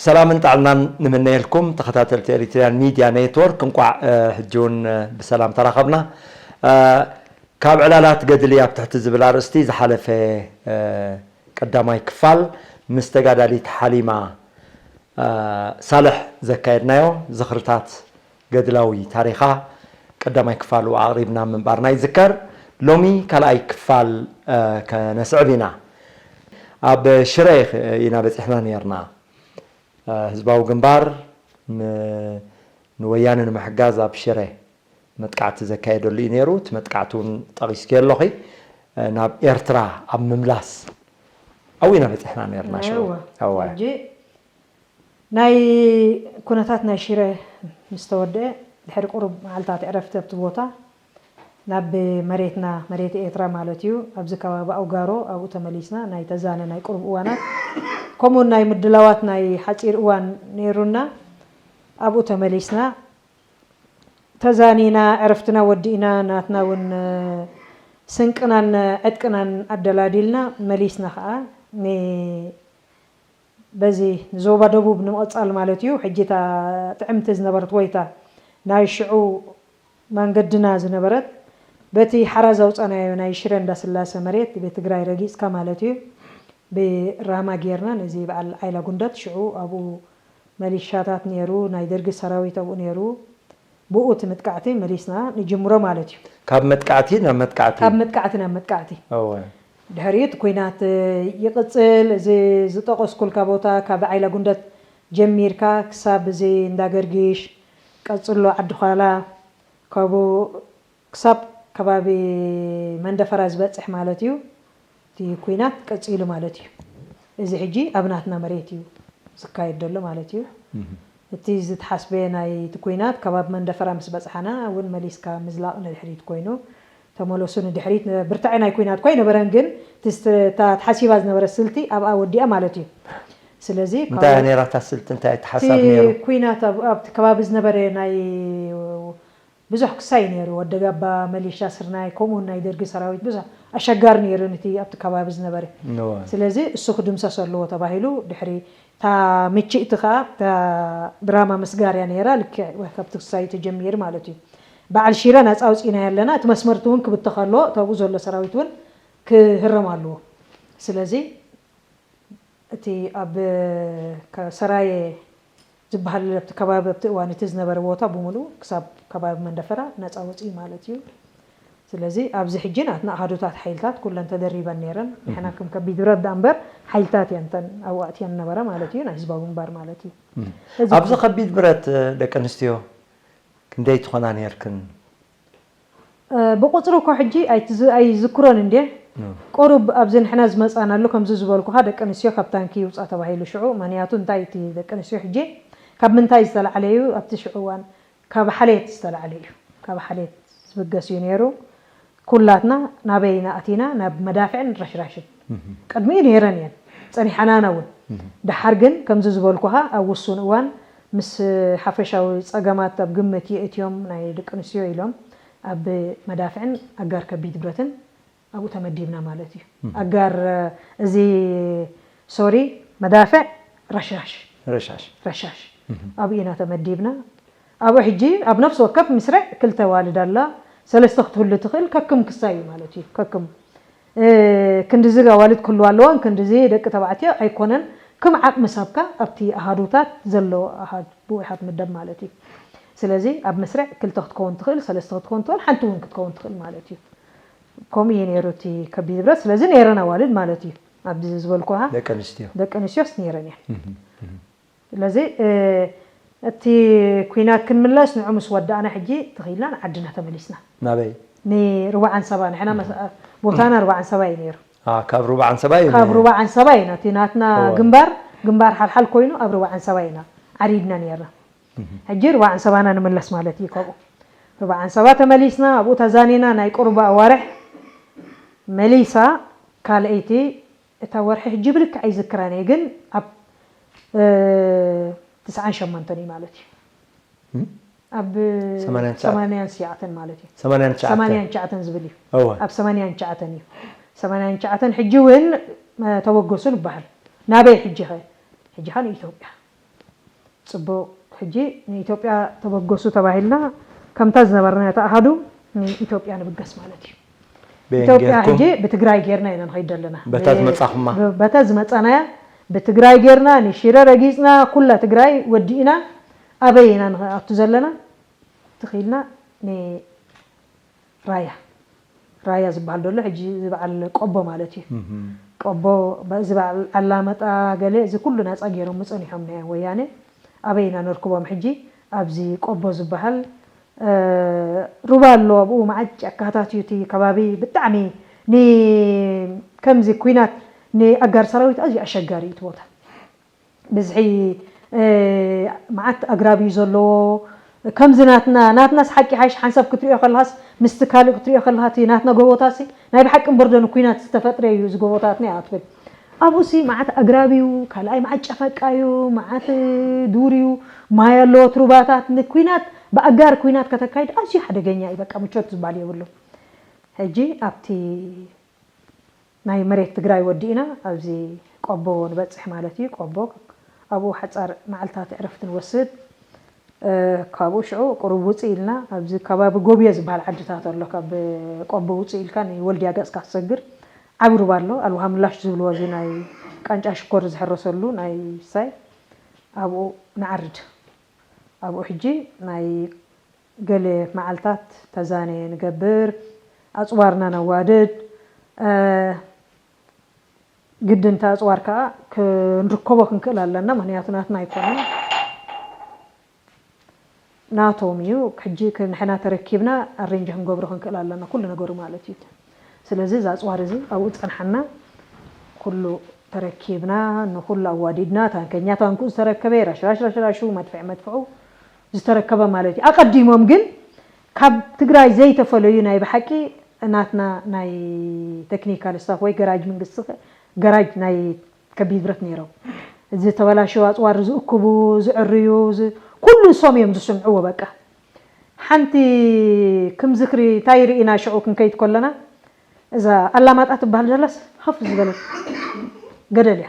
ሰላምን ጥዕናን ንምነየልኩም ተኸታተልቲ ኤሪትሪያን ሚድያ ኔትወርክ፣ እንቋዕ ሕጂ እውን ብሰላም ተራኸብና። ካብ ዕላላት ገድሊ ኣብ ትሕቲ ዝብል ኣርእስቲ ዝሓለፈ ቀዳማይ ክፋል ምስ ተጋዳሊት ሓሊማ ሳልሕ ዘካየድናዮ ዝኽርታት ገድላዊ ታሪኻ ቀዳማይ ክፋሉ ኣቕሪብና ምንባርና ይዝከር። ሎሚ ካልኣይ ክፋል ከነስዕብ ኢና። ኣብ ሽረ ኢና በፂሕና ነርና። ህዝባዊ ግንባር ንወያነ ንምሕጋዝ ኣብ ሽረ መጥቃዕቲ ዘካየደሉ እዩ ነይሩ። እቲ መጥቃዕቲ እውን ጠቒስኪ ኣለኺ። ናብ ኤርትራ ኣብ ምምላስ ኣብኡ ኢና በፂሕና ነርና። ሽረ እወ። ናይ ኩነታት ናይ ሽረ ምስ ተወደአ ድሕሪ ቁሩብ መዓልታት ዕረፍቲ ኣብቲ ቦታ ናብ መሬትና፣ መሬት ኤርትራ ማለት እዩ፣ ኣብዚ ከባቢ ኣውጋሮ ኣብኡ ተመሊስና። ናይ ተዛነ ናይ ቁሩብ እዋናት ከምኡውን ናይ ምድላዋት ናይ ሓፂር እዋን ነይሩና። ኣብኡ ተመሊስና ተዛኒና ዕረፍትና ወዲእና ናትና እውን ስንቅናን ዕጥቅናን ኣደላዲልና መሊስና ከዓ ን- በዚ ዞባ ደቡብ ንምቕጻል ማለት እዩ። ሕጂ እታ ጥዕምቲ ዝነበረት ወይ እታ ናይ ሽዑ መንገድና ዝነበረት በቲ ሓራ ዘውጻናዮ ናይ ሽረ እንዳስላሰ መሬት ብትግራይ ረጊጽካ ማለት እዩ ብራማ ጌርና ነዚ በዓል ዓይላ ጉንደት ሽዑ ኣብኡ መሊሻታት ነይሩ፣ ናይ ደርጊ ሰራዊት ኣብኡ ነይሩ። ብኡ እቲ መጥቃዕቲ መሊስና ንጅምሮ ማለት እዩ። ካብ መጥቃዕቲ ናብ መጥቃዕቲ። ካብ መጥቃዕቲ ናብ መጥቃዕቲ። እወ። ድሕሪኡ እቲ ኲናት ይቕጽል። እዚ ዝጠቐስኩልካ ቦታ ካብ ዓይላ ጉንደት ጀሚርካ ክሳብ እዚ እንዳ ገርጊሽ፣ ቀጽሎ ዓዲ ዃላ፣ ካብኡ ክሳብ ከባቢ መንደፈራ ዝበጽሕ ማለት እዩ። እቲ ኲናት ቀጺሉ ማለት እዩ። እዚ ሕጂ ኣብ ናትና መሬት እዩ ዝካየድ ዘሎ ማለት እዩ። እቲ ዝተሓስበ ናይ እቲ ኲናት ከባቢ መንደፈራ ምስ በጽሓና እውን መሊስካ ምዝላቕ ንድሕሪት ኮይኑ፣ ተመለሱ ንድሕሪት፣ ብርታዐ ናይ ኲናት እኳ ኣይነበረን፣ ግን እቲ ስተ- እታ ተሓሲባ ዝነበረት ስልቲ ኣብኣ ወዲኣ ማለት እዩ። ስለዚ እንታይ እያ ካብኡ ነይራ እታ ስልቲ? እንታይ እቲ እቲ ሓሳብ ነይሩ? ኲናት ኣብ- ኣብቲ ከባቢ ዝነበረ ናይ ብዙሕ ክሳይ ነይሩ። ወደ ጋባ፣ መሊሻ ስርናይ፣ ከምኡ ናይ ደርጊ ሰራዊት ብዙሕ ኣሸጋሪ ነይሩ ነቲ ኣብቲ ከባቢ ዝነበረ። እወ። ስለዚ እሱ ክድምሰስ ኣለዎ ተባሂሉ ድሕሪ እታ ምችእቲ ከኣ እታ ብራማ ምስጋርያ ነይራ። ልክዕ ካብቲ ክሳይ ተጀሚሩ ማለት እዩ። በዓል ሺረ ናጻ ኣውጺእናዮ ኣለና። እቲ መስመርቲ እውን ክብተኽ ኣለዎ። እታ ኣብኡ ዘሎ ሰራዊት እውን ክህረም ኣለዎ። ስለዚ እቲ ኣብ ከ- ሰራየ ዝበሃል ኣብቲ ከባቢ ኣብቲ እዋን እቲ ዝነበረ ቦታ ብምሉኡ ክሳብ ከባቢ መንደፈራ ነፃ ወፅኢ ማለት እዩ። ስለዚ ኣብዚ ሕጂ ናትና ኣሃዱታት ሓይልታት ኩለን ተደሪበን ነይረን። ንሕና ከም ከቢድ ብረት ደኣ እምበር ሓይልታት እየን እተን ኣብኡ ኣእትየን ነበረ ማለት እዩ፣ ናይ ህዝባዊ ግንባር ማለት እዩ። እም። እዚ ኣብዚ ከቢድ ብረት ደቂ ኣንስትዮ ክንደይ ትኾና ነይርክን? እ፣ ብቁፅሪ እኮ ሕጂ ኣይትዝ- ኣይዝክሮን እንዴ። እ። ቁሩብ ኣብዚ ንሕና ዝመፃናሉ ከምዚ ዝበልኩኻ ደቂ ኣንስትዮ ካብ ታንኪ ይውፃ ተባሂሉ ሽዑ። ምክንያቱ እንታይ እቲ ደቂ ኣንስትዮ ሕጂ ካብ ምንታይ ዝተላዕለ እዩ? ኣብቲ ሽዑ እዋን ካብ ሓልየት ዝተላዕለ እዩ። ካብ ሓልየት ዝብገስ እዩ ነይሩ። ኩላትና ናበይ ኢና ኣቲና? ናብ መዳፍዕን ረሽራሽን። እህ። ቅድሚኡ ነይረን እየን፣ ጸኒሓናና እውን። እህ። ደሓር ግን ከምዚ ዝበልኩኻ ኣብ ውሱን እዋን ምስ ሓፈሻዊ ጸገማት ኣብ ግምት የእትዮም ናይ ደቂ ኣንስትዮ ኢሎም ኣብ መዳፍዕን ኣጋር ከቢድ ብረትን ኣብኡ ተመዲብና ማለት እዩ። እህ። ኣጋር፣ እዚ፣ ሶሪ፣ መዳፍዕ ረሻሽ። ረሻሽ። ረሻሽ። እህ። ኣብኡ ኢና ተመዲብና። ኣብኡ ሕጂ ኣብ ነፍሲ ወከፍ ምስርዕ ክልተ ኣዋልድ ኣላ፣ ሰለስተ ክትህሉ ትኽእል፣ ከክም ክሳይ እዩ ማለት እዩ። ከክም፣ እ፣ ክንድዚ ኣዋልድ ክህልዋ ኣለወን፣ ክንድዚ ደቂ ተባዕትዮ ኣይኮነን፣ ክም ዓቕሚ ሰብካ ኣብቲ ኣሃዱታት ዘሎ ኣሃድ ብኡ ኢኻ ትምደብ ማለት እዩ። ስለዚ ኣብ መስርዕ ክልተ ክትከውን ትኽእል፣ ሰለስተ ክትከውን ትኽእል፣ ሓንቲ እውን ክትከውን ትኽእል ማለት እዩ። ከምኡ እዩ ነይሩ እቲ ከቢድ ብረት። ስለዚ ነይረን ኣዋልድ ማለት እዩ። ኣብዚ ዝበልኩኻ ደቂ ኣንስትዮ። ደቂ ኣንስትዮስ ነይረን እየን። እህ፣ እህ። ስለዚ፣ እ፣ እቲ ኲናት ክንምለስ ንዑ ምስ ወዳእና ሕጂ ተኺልና ንዓድና ተመሊስና። ናበይ? ንርባዕ ዓንሰባ። ንሕና መስ- ቦታና ርባዕ ዓንሰባ እዩ ነይሩ። አ፣ ካብ ርባዕ ዓንሰባ እዩ ካብ ነይሩ። ርባዕ ዓንሰባ እዩ። እቲ ናትና እወ። ግንባር፣ ግንባር ሓልሓል ኮይኑ ኣብ ርባዕ ዓንሰባ ኢና ዓሪድና ነይርና። እህ። ሕጂ ርባዕ ዓንሰባና ንምለስ ማለት እዩ። ካብኡ ርባዕ ዓንሰባ ተመሊስና፣ ኣብኡ ተዛኒና ናይ ቁሩብ ኣዋርሕ መሊሳ ካልኣይቲ እታ ወርሒ ሕጂ ብልክዕ ኣይዝክራን እየ፣ ግን ኣብ፣ እ፣ ትስዓን ሸሞንተን እዩ ማለት እዩ። እም? ኣብ ሰማንያን ትሽዓተን። ሰማንያን ትሽዓተን ማለት እዩ። ሰማንያን ትሽዓተን። ሰማንያን ትሽዓተን ዝብል እዩ። እወ። ኣብ ሰማንያን ትሽዓተን እዩ። ሰማንያን ትሽዓተን ሕጂ እውን፣ እ፣ ተበገሱ ንበሃል። ናበይ ሕጂ ኸ? ሕጂ ኸ ንኢትዮጵያ። ጽቡቕ። ሕጂ ንኢትዮጵያ ተበገሱ ተባሂልና፣ ከምታ ዝነበርናዮ ተኣሃዱ ንኢትዮጵያ ንብገስ ማለት እዩ። በየን ኢትዮጵያ ጌርኩም? ሕጂ ብትግራይ ጌርና ኢና ንኸይድ ዘለና። በታ ዝመጻኹማ? ብ- በታ ዝመጻናያ ብትግራይ ጌርና፣ ንሽረ ረጊጽና፣ ኩላ ትግራይ ወዲእና፣ ኣበይ ኢና ንኣቱ ዘለና? ትኽኢልና ንራያ። ራያ ዝበሃል ደሎ ሕጂ እዚ በዓል ቆቦ ማለት እዩ። ቆቦ፣ እዚ በዓል ኣላመጣ፣ ገለ፣ እዚ ኩሉ ናጻ ገይሮም ጸኒሖም ናይ ወያነ። ኣበይ ኢና ነርክቦም ሕጂ? ኣብዚ ቆቦ ዝበሃል እ፣ ሩባ ኣሎ ኣብኡ፣ መዓት ጫካታት እዩ እቲ ከባቢ። ብጣዕሚ ን ከምዚ ኩናት ንኣጋር ሰራዊት ኣዝዩ ኣሸጋሪ እዩ እቲ ቦታ። ብዝሒ እ፣ መዓት ኣግራብ እዩ ዘለዎ። ከምዚ ናትና ናትናስ ሓቂ ሓይሽ ሓንሳብ ክትሪኦ ከለኻስ ምስቲ ካልእ ክትሪኦ ከለኻ እቲ ናትና ጎቦታሲ ናይ ብሓቂ እምበር ዶ ንኩናት ዝተፈጥረ እዩ እዚ ጎቦታትና እያ ትብል። ኣብኡ ሲ መዓት ኣግራብ እዩ፣ ካልኣይ መዓት ጨፈቃ እዩ፣ መዓት ዱር እዩ፣ ማይ ኣለዎ፣ ትሩባታት። ንኩናት ብኣጋር ኩናት ከተካይድ ኣዝዩ ሓደገኛ እዩ። በቃ ምቾት ዝበሃል የብሉ። ሕጂ ኣብቲ ናይ መሬት ትግራይ ወዲእና ኣብዚ ቆቦ ንበፅሕ ማለት እዩ። ቆቦ ኣብኡ ሓፃር መዓልታት ዕረፍቲ ንወስድ። እ፣ ካብኡ ሽዑ ቁሩብ ውፅእ ኢልና ኣብዚ ከባቢ ጎብዮ ዝበሃል ዓድታት ኣሎ። ካብ ቆቦ ውፅእ ኢልካ ንወልድያ ገፅካ ክትሰግር ዓቢ ሩባ ኣሎ። ኣልውሃ ምላሽ ዝብልዎ እዚ ናይ ቃንጫ ሽኮር ዝሕረሰሉ ናይ ሳይ ኣብኡ ንዓርድ። ኣብኡ ሕጂ ናይ ገለ መዓልታት ተዛነ ንገብር፣ ኣፅዋርና ነዋድድ። እ፣ ግድን እቲ ኣፅዋር ከዓ ክንርከቦ ክንክእል ኣለና፣ ምክንያቱ ናትና ኣይኮነን፣ ናቶም እዩ። ሕጂ ክ- ንሕና ተረኪብና ኣሬንጅ ክንገብሮ ክንክእል ኣለና፣ ኩሉ ነገሩ ማለት እዩ። ስለዚ እዚ ኣፅዋር እዚ ኣብኡ ፀንሓና፣ ኩሉ ተረኪብና፣ ንኩሉ ኣዋዲድና፣ ታንከኛ ታንኩ ዝተረከበ፣ ራሽራሽ ራሽራሹ፣ መድፍዒ መድፍዑ ዝተረከበ ማለት እዩ። ኣቐዲሞም ግን ካብ ትግራይ ዘይተፈለዩ ናይ ብሓቂ ናትና ናይ ቴክኒካል ስታፍ ወይ ገራጅ መንግስቲ፣ ገራጅ ናይ ከቢድ ብረት ነይሮም። ዝተበላሸወ ኣፅዋር ዝእክቡ፣ ዝዕርዩ፣ ዝ- ኩሉ ንሶም እዮም ዝስምዕዎ። በቃ ሓንቲ ክም ዝኽሪ እንታይ ርኢና ሽዑ ክንከይድ ከለና፣ እዛ ኣላማጣ ትበሃል ዘላስ ሃፍ ዝበለት ገደል እያ።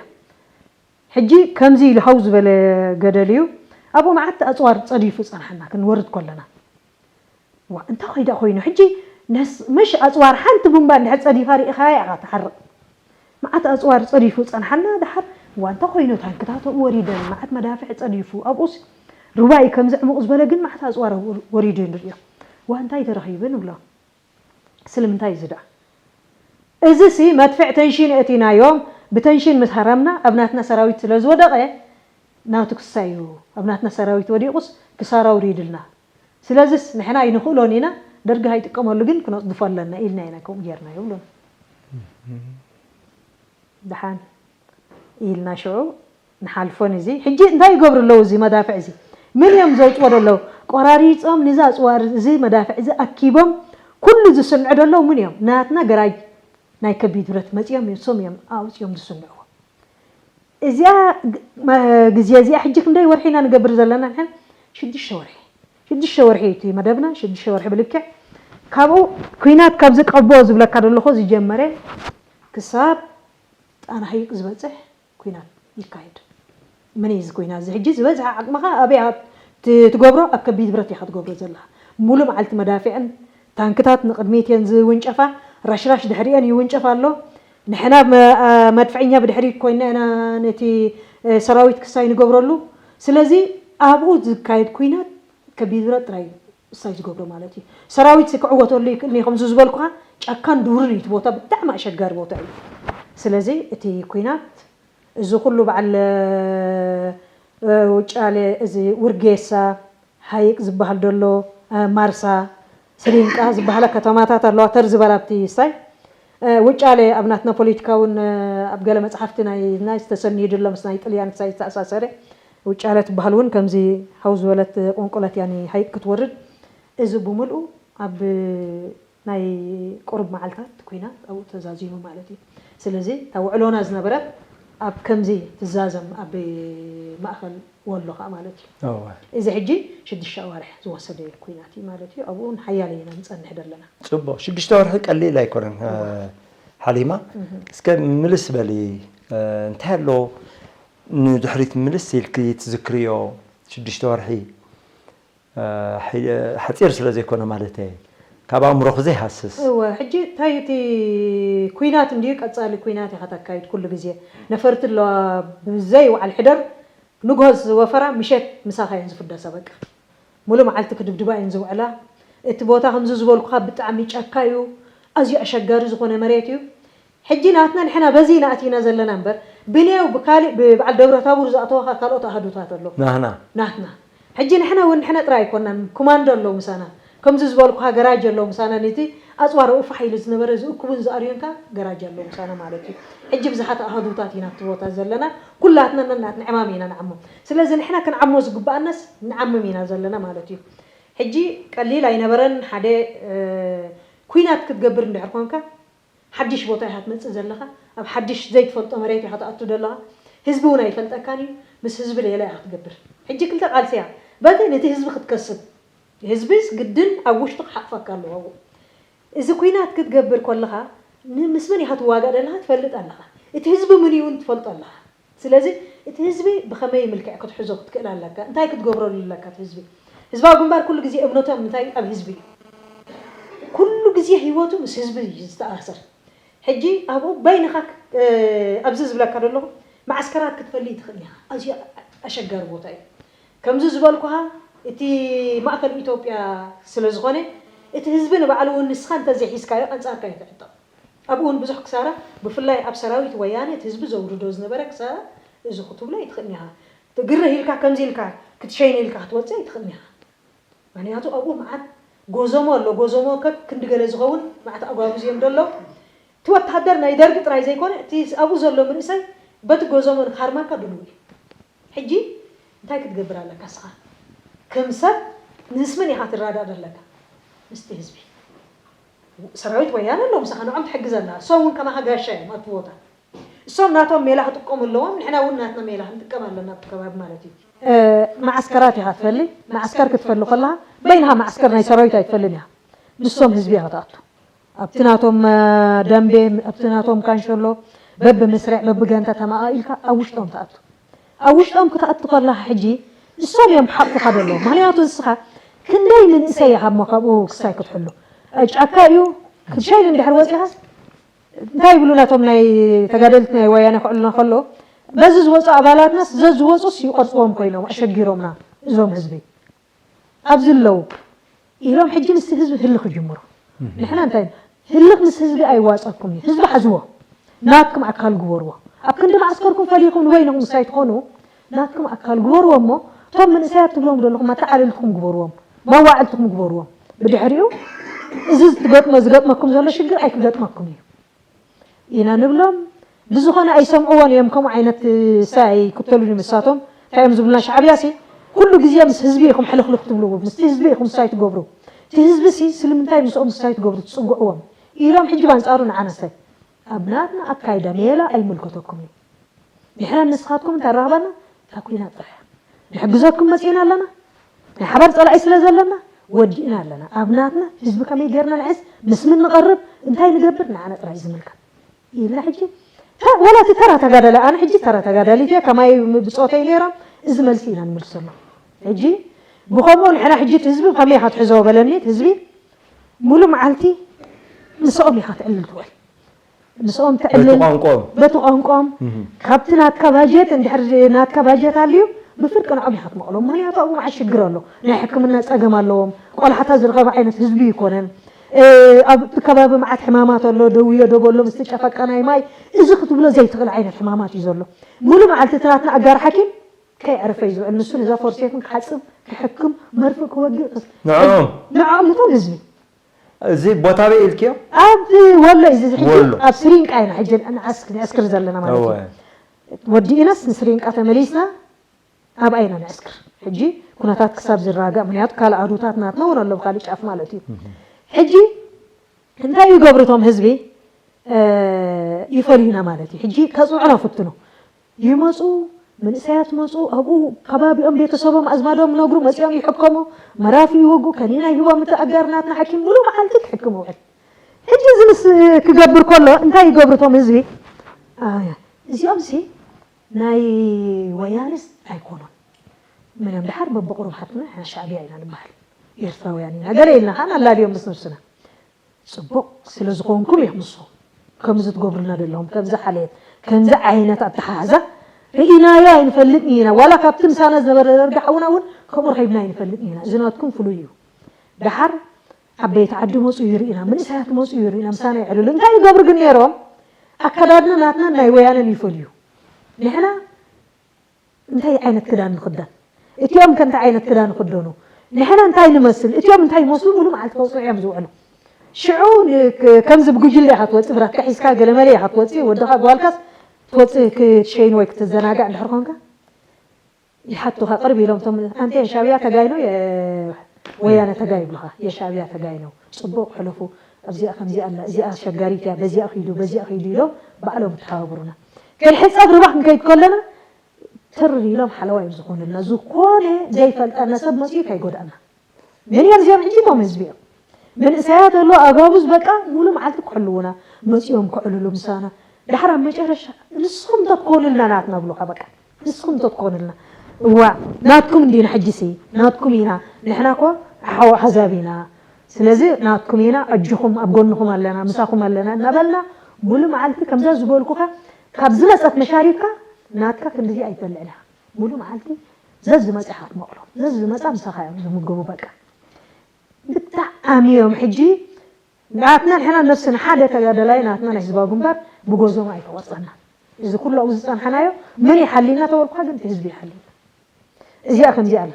ሕጂ ከምዚ ኢሉ ሃው ዝበለ ገደል እዩ። ኣብኡ መዓት ኣፅዋር ፀዲፉ ፀናሕና ክንወርድ ከለና። ዋ፣ እንታይ ኮይዳ ኮይኑ? ሕጂ ነስ-፣ መሽ ኣፅዋር ሓንቲ ቡምባ እንድሕር ፀዲፋ ርኢኻያ ኢኻ ትሓርቕ። መዓት ኣፅዋር ፀዲፉ ፀንሓና። ደሓር፣ ዋ፣ እንታይ ኮይኑ? ታንክታት ኣብኡ ወሪደን፣ መዓት መዳፍዕ ፀዲፉ። ኣብኡስ ሩባ እዩ ከምዚ ዕሙቕ ዝበለ፣ ግን መዓት ኣፅዋር ኣብኡ ወሪዱ ንሪኦ። ዋ፣ እንታይ ተረኺቡ ንብሎ። ስለምንታይ እዚ ደኣ? እዚ ሲ መድፍዕ ተንሽን እቲናዮም፣ ብተንሽን ምስ ሃረምና ኣብ ናትና ሰራዊት ስለ ዝወደቐ ናቱ ክሳይ እዩ፣ ኣብ ናትና ሰራዊት ወዲቑስ ክሳራ ኣውሪድልና። ስለዚስ ንሕና ኣይንኽእሎን ኢና፣ ደርጊ ኣይጥቀመሉ ግን ክነጽድፎ ኣለና ኢልና ኢና ከምኡ ጌርና ይብሉና። ደሓን ኢልና ሽዑ ንሓልፎን። እዚ ሕጂ እንታይ ይገብሩ ኣለዉ? እዚ መዳፍዕ እዚ ምን እዮም ዘውፅዎ ዘለዉ? ቆራሪፆም ንዛ ኣፅዋር እዚ መዳፍዕ እዚ ኣኪቦም ኩሉ ዝስንዑ ዘለዉ ምን እዮም? ናትና ገራጅ ናይ ከቢድ ብረት መፂኦም እሶም እዮም ኣውፅኦም ዝስንዕዎ። እዚኣ ግ- መ- ግዜ እዚኣ ሕጂ ክንደይ ወርሒ ኢና ንገብር ዘለና ንሕና? ሽዱሽተ ወርሒ። ሽዱሽተ ወርሒ እቲ መደብና፣ ሽዱሽተ ወርሒ ብልክዕ። ካብኡ ኩናት ካብዚ ቀቦ ዝብለካ ዘለኹ ዝጀመረ ክሳብ ጣና ሃይቅ ዝበፅሕ ኩናት ይካየድ። ምን እዩ እዚ ኩናት እዚ? ሕጂ ዝበዝሐ ዓቕምኻ ኣበይ ኣብ ት- ትገብሮ? ኣብ ከቢድ ብረት ኢኻ ትገብሮ ዘለኻ። ሙሉ መዓልቲ መዳፍዕን ታንክታት ንቕድሚት እየን ዝውንጨፋ፣ ራሽራሽ ድሕሪአን ይውንጨፍ ኣሎ። ንሕና መ- ኣ- መድፍዕኛ ብድሕሪት ኮይና ኢና ነቲ እ፣ ሰራዊት ክሳይ ንገብረሉ። ስለዚ ኣብኡ ዝካየድ ኩናት ከቢድ ብረት ጥራይ እዩ እሳይ ዝገብሮ ማለት እዩ። ሰራዊት ክዕወተሉ ይክእል እዩ፣ ከምዚ ዝበልኩኻ ጫካን ዱርን እዩ እቲ ቦታ፣ ብጣዕሚ ኣሸጋሪ ቦታ እዩ። ስለዚ እቲ ኩናት እዚ ኩሉ በዓል እ፣ ውጫሌ፣ እዚ ውርጌሳ፣ ሃይቅ ዝበሃል ደሎ፣ እ፣ ማርሳ፣ ስሪንቃ ዝበሃላ ከተማታት ኣለዋ። ተር ዝበላ ኣብቲ ሳይ እ፣ ውጫሌ ኣብ ናትና ፖለቲካ እውን እ፣ ኣብ ገለ መፅሓፍቲ ናይ ናይ ዝተሰንዩ ድሎ ምስ ናይ ጥልያን ክሳይ ዝተኣሳሰረ ውጫሌ ትበሃል እውን ከምዚ ሃው ዝበለት ቁንቁለት ያኒ ሃይቅ ክትወርድ። እዚ ብምልኡ ኣብ ናይ ቁሩብ መዓልታት ኩናት ኣብኡ ተዛዚሙ ማለት እዩ። ስለዚ እታ ውዕሎና ዝነበረት ኣብ ከምዚ ትዛዘም ኣብ ማእኸል ወሎ ከዓ ማለት እዩ። እወ። እዚ ሕጂ ሽዱሽተ ኣዋርሕ ዝወሰደ ኩናት እዩ ማለት እዩ። ኣብኡ ንሓያለ ኢና ንፀንሕ ዘለና። ፅቡቕ፣ ሽዱሽተ ወርሒ ቀሊል ኣይኮነን። እ፣ ሓሊማ፣ እስከ ምልስ በሊ፣ እ፣ እንታይ ኣሎ ንድሕሪት ምልስ ኢልኪ ትዝክርዮ? ሽዱሽተ ወርሒ ሓፂር ስለ ዘይኮነ ማለት እየ ካብ ኣእምሮኹ ዘይሃስስ። እወ ሕጂ እንታይ እቲ ኩናት እንድዩ ቀፃሊ ኩናት ኢኻ ተካይድ ኩሉ ግዜ ነፈርቲ ኣለዋ ብዘይ ዋዕል ሕደር ንግሆ ዝወፈራ ምሸት ምሳኻ እየን ዝፍደሳ በቃ ሙሉ መዓልቲ ክድብድባ እየን ዝውዕላ እቲ ቦታ ከምዚ ዝበልኩኻ ብጣዕሚ ጫካ እዩ ኣዝዩ ኣሸጋሪ ዝኾነ መሬት እዩ ሕጂ ናትና ንሕና በዚ ኢና ኣቲና ዘለና እምበር ብኔው ብካሊእ ብበዓል ደብረ ታቡር ዝኣተወኻ ካልኦት ኣሃዱታት ኣሎ ናህና ናህና ሕጂ ንሕና እውን ንሕና ጥራይ ኣይኮናን ኮማንዶ ኣሎ ምሳና ከምዚ ዝበልኩኻ ገራጅ ኣሎ ምሳና ነቲ ኣፅዋር ኡፋሕ ኢሉ ዝነበረ ዝእክቡን ዝኣርዩን ከ ገራጅ ኣሎ ምሳና ማለት እዩ ሕጂ ብዙሓት ኣሃዱታት ኢና ኣብቲ ቦታ ዘለና ኩላትና ነናትና ዕማም ኢና ንዓሞ ስለዚ ንሕና ክንዓሞ ዝግበኣናስ ንዓምም ኢና ዘለና ማለት እዩ ሕጂ ቀሊል ኣይነበረን ሓደ ኩናት ክትገብር እንድሕር ኮንካ ሓድሽ ቦታ ኢኻ ትመጽእ ዘለኻ ኣብ ሓድሽ ዘይትፈልጦ መሬት ኢኻ ትኣቱ ዘለኻ ህዝቢ እውን ኣይፈልጠካን እዩ ምስ ህዝቢ ሌላ ኢኻ ትገብር ሕጂ ክልተ ቃልሲ እያ በቲ ነቲ ህዝቢ ክትከስብ ህዝብስ ግድን ኣብ ውሽጡ ክሓቕፈካ ኣለዎ ኣብኡ እዚ ኲናት ክትገብር ከለኻ ምስ መን ኢኻ ትዋጋእ ዘለኻ ትፈልጥ ኣለኻ እቲ ህዝቢ ምን እውን ትፈልጦ ኣለኻ ስለዚ እቲ ህዝቢ ብኸመይ ምልክዕ ክትሕዞ ክትክእል ኣለካ እንታይ ክትገብረሉ ኣለካ እቲ ህዝቢ ህዝባዊ ግንባር ኩሉ ግዜ እምነቶም እንታይ ኣብ ህዝቢ እዩ ኩሉ ግዜ ህይወቱ ምስ ህዝቢ እዩ ዝተኣሰር ሕጂ ኣብኡ በይንኻ ኣብዚ ዝብለካ ዘለኹ ማዓስከራት ክትፈልይ ትኽእል ኢኻ ኣዝዩ ኣሸጋሪ ቦታ እዩ ከምዚ ዝበልኩኻ እቲ ማእከል ኢትዮጵያ ስለ ዝኾነ እቲ ህዝቢ ንባዕሉ እውን ንስኻ እንተዘይሒዝካዮ ኣንጻርካ እዩ ትዕጠቕ ኣብኡ እውን ብዙሕ ክሳራ ብፍላይ ኣብ ሰራዊት ወያነ እቲ ህዝቢ ዘውርዶ ዝነበረ ክሳራ እዚ ክትብሎ ኣይትኽእልን ኢኻ ትግርህ ኢልካ ከምዚ ኢልካ ክትሸይን ኢልካ ክትወፅእ ኣይትኽእልን ኢኻ ምክንያቱ ኣብኡ መዓት ጎዞሞ ኣሎ ጎዞሞ ከብ ክንዲ ገለ ዝኸውን መዓት ኣጓጉዝ እዮም ደሎ እቲ ወታሃደር ናይ ደርጊ ጥራይ ዘይኮነ እቲ ኣብኡ ዘሎ መንእሰይ በቲ ጎዞሞ ንካርማካ ድልው እዩ ሕጂ እንታይ ክትገብር ኣለካ ስኻ ከም ሰብ ምስ መን ኢኻ ትራዳእ ዘለካ ምስቲ ህዝቢ ሰራዊት ወያነ ኣለዉ ምሳኻ ንዖም ትሕግዘና እሶም እውን ከማኻ ጋሻ እዮም ኣብቲ ቦታ እሶም ናቶም ሜላ ክጥቀሙ ኣለዎም ንሕና እውን ናትና ሜላ ክንጥቀም ኣለና ኣብቲ ከባቢ ማለት እዩ መዓስከራት ኢኻ ትፈሊ መዓስከር ክትፈሊ ከለኻ በይንኻ መዓስከር ናይ ሰራዊት ኣይትፈልን ኢኻ ንሶም ህዝቢ ኢኻ ትኣቱ ኣብቲ ናቶም ደንቤ ኣብቲ ናቶም ካንሸሎ በብመስርዕ በብጋንታ ተመቓቒልካ ኣብ ውሽጦም ትኣቱ ኣብ ውሽጦም ክትኣቱ ከለኻ ሕጂ እሶም እዮም ሓቑኻ ዘለዉ ምክንያቱ ንስኻ ክንደይ መንእሰይ ኢኻ እሞ ካብኡ ክሳይ ክትሕሉ ጫካ እዩ ክትሸይን እንድሕር ወፂኻስ እንታይ ይብሉ ናቶም ናይ ተጋደልቲ ናይ ወያነ ክዕሉና ከሎ በዚ ዝወፁ ኣባላትናስ ዘዝወፁስ ይቆርፅዎም ኮይኖም ኣሸጊሮምና እዞም ህዝቢ ኣብዚ ኣለዉ ኢሎም ሕጂ ምስቲ ህዝቢ ህልኽ ይጅምሩ። ንሕና እንታይ ህልኽ ምስ ህዝቢ ኣይዋፀኩም እዩ። ህዝቢ ሓዝዎ። ናትኩም ኣካል ግበርዎ። ኣብ ክንዲ ማዓስከርኩም ፈሊኹም ንበይንኹም ምሳይ ትኾኑ ናትኩም ኣካል ግበርዎ እሞ እቶም መንእሰያት ትብሎም ዘለኹም ኣተዓልልትኩም ግበርዎም። መዋዕልትኩም ግበርዎም። ብድሕሪኡ እዚ ዝትገጥሞ ዝገጥመኩም ዘሎ ሽግር ኣይክገጥመኩም እዩ። ኢና ንብሎም። ብዝኾነ ኣይሰምዕዎን እዮም ከምኡ ዓይነት ሳይ ኣይክተሉን እዮም ንሳቶም እንታይ እዮም ዝብሉና ሻዕብያ ሲ ኩሉ ግዜ ምስ ህዝቢ ኢኹም ሕልኽልኽ ትብልዎ ምስቲ ህዝቢ ኢኹም ሳይ ትገብሩ እቲ ህዝቢ ሲ ስለምንታይ ምስኦም ሳይ ትገብሩ ትፅግዕዎም ኢሎም ሕጂ ባንፃሩ ንዓና ሳይ ኣብ ናትና ኣካይዳ ሜላ ኣይምልከተኩም እዩ ንሕና ንስኻትኩም እንተራኽባና እታ ኩናት ጥራሕ ንሕግዘኩም መፂእና ኣለና ናይ ሓባር ፀላኢ ስለ ዘለና ወዲእና ኣለና ኣብ ናትና ህዝቢ ከመይ ገይርና ንሕዝ ምስ ምን ንቐርብ እንታይ ንገብር ንዓና ጥራይ ዝምልከት ኢልና ሕጂ ወላ እቲ ተራ ተጋዳላይ ኣነ ሕጂ ተራ ተጋዳሊት እየ ከማይ ብፆተይ ነይሮም እዚ መልሲ ኢና ንምልሰሎም ሕጂ ብኸምኡ ንሕና ሕጂ እቲ ህዝቢ ከመይ ኢኻ ትሕዞ በለኒ እቲ ህዝቢ ሙሉ መዓልቲ ምስኦም ኢኻ ትዕልል ትውዕል ምስኦም ተዕልል በቲ ቋንቋኦም በቲ ቋንቋኦም ካብቲ ናትካ ባጀት እንድሕር ናትካ ባጀት ኣልዩ ብፍርቂ ንዖም ኢኻ ትመቕሎም ምክንያቱ ኣብኡ መዓት ሽግር ኣሎ ናይ ሕክምና ፀገም ኣለዎም ቆልሓታት ዝረኸበ ዓይነት ህዝቢ ይኮነን ኣብቲ ከባቢ መዓት ሕማማት ኣሎ ደውዮ ደበሎ ምስ ተጨፈቀ ናይ ማይ እዚ ክትብሎ ዘይትኽእል ዓይነት ሕማማት እዩ ዘሎ ሙሉ መዓልቲ እቲ ናትና ኣጋር ሓኪም ከይዕረፈ እዩ ዝውዕል ንሱ ነዛ ፎርሴትን ክሓፅብ ክሕክም መርፍእ ክወግእ ንዕኦም ንዕኦም ነቶም ህዝቢ እዚ ቦታ በይ ኢልክዮ ኣብ ወሎ እዩ እዚ ሕጂ ወሎ። ኣብ ስሪንቃ ኢና ሕጂ ንዓስ- ንዕስክር ዘለና ማለት እዩ ወዲእናስ ንስሪንቃ ተመሊስና ኣብኣ ኢና ንዕስክር ሕጂ ኩነታት ክሳብ ዝረጋጋእ ምክንያቱ ካልእ ኣዱታት ናትና እውን ኣሎ ብካሊእ ጫፍ ማለት እዩ ሕጂ እንታይ ይገብሩ እቶም ህዝቢ ይፈልዩና ማለት እዩ ሕጂ ከፅንዑና ፍትኑ ይመፁ መንእሰያት መፁ ኣብኡ ከባቢኦም ቤተሰቦም ኣዝማዶም ነግሩ መፂኦም ይሕከሙ መራፊ ይወጉ ከኒና ይህቦም እቲ ኣጋር ናትና ሓኪም ሙሉ መዓልቲ ክሕክም ውዕል ሕጂ እዚ ምስ ክገብር ከሎ እንታይ ይገብሩ እቶም ህዝቢ ኣያ እዚኦም ሲ ናይ ወያንስ ኣይኮኑን መን እዮም ድሓር በብቑሩብ ሓትና ሻዕብያ ኢና ንበሃል። ኤርትራውያን ኢና ገለ ኢልና ከዓ ናላልዮም ምስ ነብስና። ጽቡቕ ስለ ዝኾንኩም እዮም ንስኹም ከምዚ ትገብሩልና ዘለኹም፣ ከምዚ ሓልየት፣ ከምዚ ዓይነት ኣተሓሕዛ ርኢናዮ ኣይንፈልጥን ኢና። ዋላ ካብቲ ምሳና ዝነበረ ደርጊ ሓውና እውን ከምኡ ረኺብና ኣይንፈልጥን ኢና። እዚ ናትኩም ፍሉይ እዩ። ደሓር ዓበይቲ ዓዲ መፁ ይርኢና፣ መንእሰያት መፁ ይርኢና፣ ምሳና ይዕልሉ። እንታይ ይገብሩ ግን ነይሮም? ኣከዳድና ናትናን ናይ ወያነን ይፈልዩ። ንሕና እንታይ ዓይነት ክዳን ንኽደን? እቲኦም ከ እንታይ ዓይነት ክዳን ይኽደኑ? ንሕና እንታይ ንመስል? እቲኦም እንታይ ይመስሉ? ሙሉ መዓልቲ ከውፅዑ እዮም ዝውዕሉ። ሽዑ ን- ክ- ከምዚ ብጉጅለ ኢኻ ትወፅእ፣ ብራትካ ሒዝካ ገለመለ ኢኻ ትወፅእ፣ ወድኻ ጓልካስ ትወፅእ ክትሸይን ወይ ክትዘናጋዕ እንድሕር ኮንካ ይሓቱኻ ቅርብ ኢሎም። ቶም ኣንተ የሻዕብያ ተጋይ ነው የወያነ ተጋይ ይብሉኻ። የሻዕብያ ተጋይ ነው፣ ፅቡቕ ሕለፉ፣ ኣብዚኣ ከምዚኣ ኣላ፣ እዚኣ ኣሸጋሪት እያ፣ በዚኣ ኺዱ፣ በዚኣ ኺዱ ኢሎም ባዕሎም ተሓባብሩና። ከይሕፀብ ርባ ክንከይድ ከለና ትር ኢሎም ሓለዋ እዮም ዝኾኑልና። ዝኾነ ዘይፈልጠና ሰብ መፅኡ ከይጎድኣና። መን እዮም እዚኦም? ሕጂ እቶም ህዝቢ እዮም። መንእሰያት ኣሎ ኣጋቡዝ በቃ ሙሉ መዓልቲ ክሕልዉና መፂኦም ክዕልሉ ምሳና። ድሓር ኣብ መጨረሻ ንስኹም ተትኮኑልና ናትና ብሉኻ በቃ ንስኹም ተትኮኑልና። እዋ ናትኩም እንዲና ሕጂሲ ናትኩም ኢና። ንሕና እኮ ሓው ኣሕዛብ ኢና። ስለዚ ናትኩም ኢና፣ ኣጆኹም ኣብ ጎንኹም ኣለና፣ ምሳኹም ኣለና እናበልና ሙሉ መዓልቲ ከምዛ ዝበልኩኻ ካብ ዝመፀት መሻሪብካ ናትካ ክንድዚ ኣይትበልዕን ኢኻ። ሙሉ መዓልቲ ዘዝመፀ ኢኻ ትመቕሎ። ዘዝመፃ ምሳኻ እዮም ዝምገቡ በቃ። ብጣዕሚ እዮም ሕጂ ናትና ንሕና ነብስና ሓደ ተጋደላይ ናትና ናይ ህዝባዊ ግንባር ብጎዞም ኣይተቆፀና። እዚ ኩሉ ኣብኡ ዝፀንሓናዮ መን ይሓሊና ተበልኩካ ግን እቲ ህዝቢ ይሓሊና። እዚኣ ከምዚኣ ኣላ።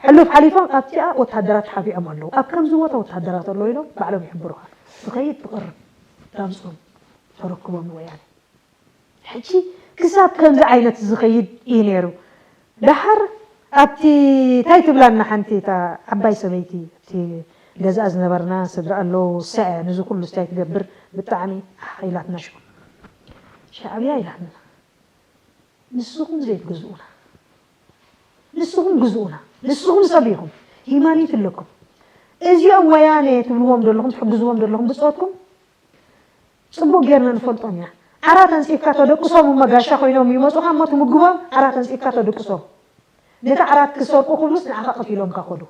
ሕሉፍ ሓሊፎም ኣብቲኣ ወታደራት ተሓቢኦም ኣለዉ። ኣብ ከምዚ ቦታ ወታደራት ኣለዉ ኢሎም ባዕሎም ይሕብሩኻ። ትኸይድ ትቕርብ ዳምፅኦም ተረክቦም ንወያነ። ሕጂ ክሳብ ከምዚ ዓይነት ዝኸይድ እዩ ነይሩ። ደሓር ኣብቲ እንታይ ትብላና ሓንቲ እታ ዓባይ ሰበይቲ ኣብቲ ገዛኣ ዝነበርና ስድራ ኣለዉ ሰዐ ንዚ ኩሉ ስታይ ትገብር ብጣዕሚ ኣሓኺላትና ሽዑ ሻዕብያ ኢላትና ንስኹም ዘይትገዝኡና ንስኹም ግዝኡና ንስኹም ሰብ ኢኹም ሂማኒት ኣለኩም እዚኦም ወያነ ትብልዎም ዘለኹም ትሕግዝዎም ዘለኹም ብፆትኩም ፅቡቅ ጌርና ንፈልጦም ኢና። ዓራት ኣንፂፍካ ተደቅሶም እሞ ጋሻ ኮይኖም ይመፁኻ እሞ ትምግቦም ዓራት ኣንፂፍካ ተደቅሶም። ነቲ ዓራት ክሰርቁ ክብሉስ ንዓኻ ቀቲሎምካ ከዱ።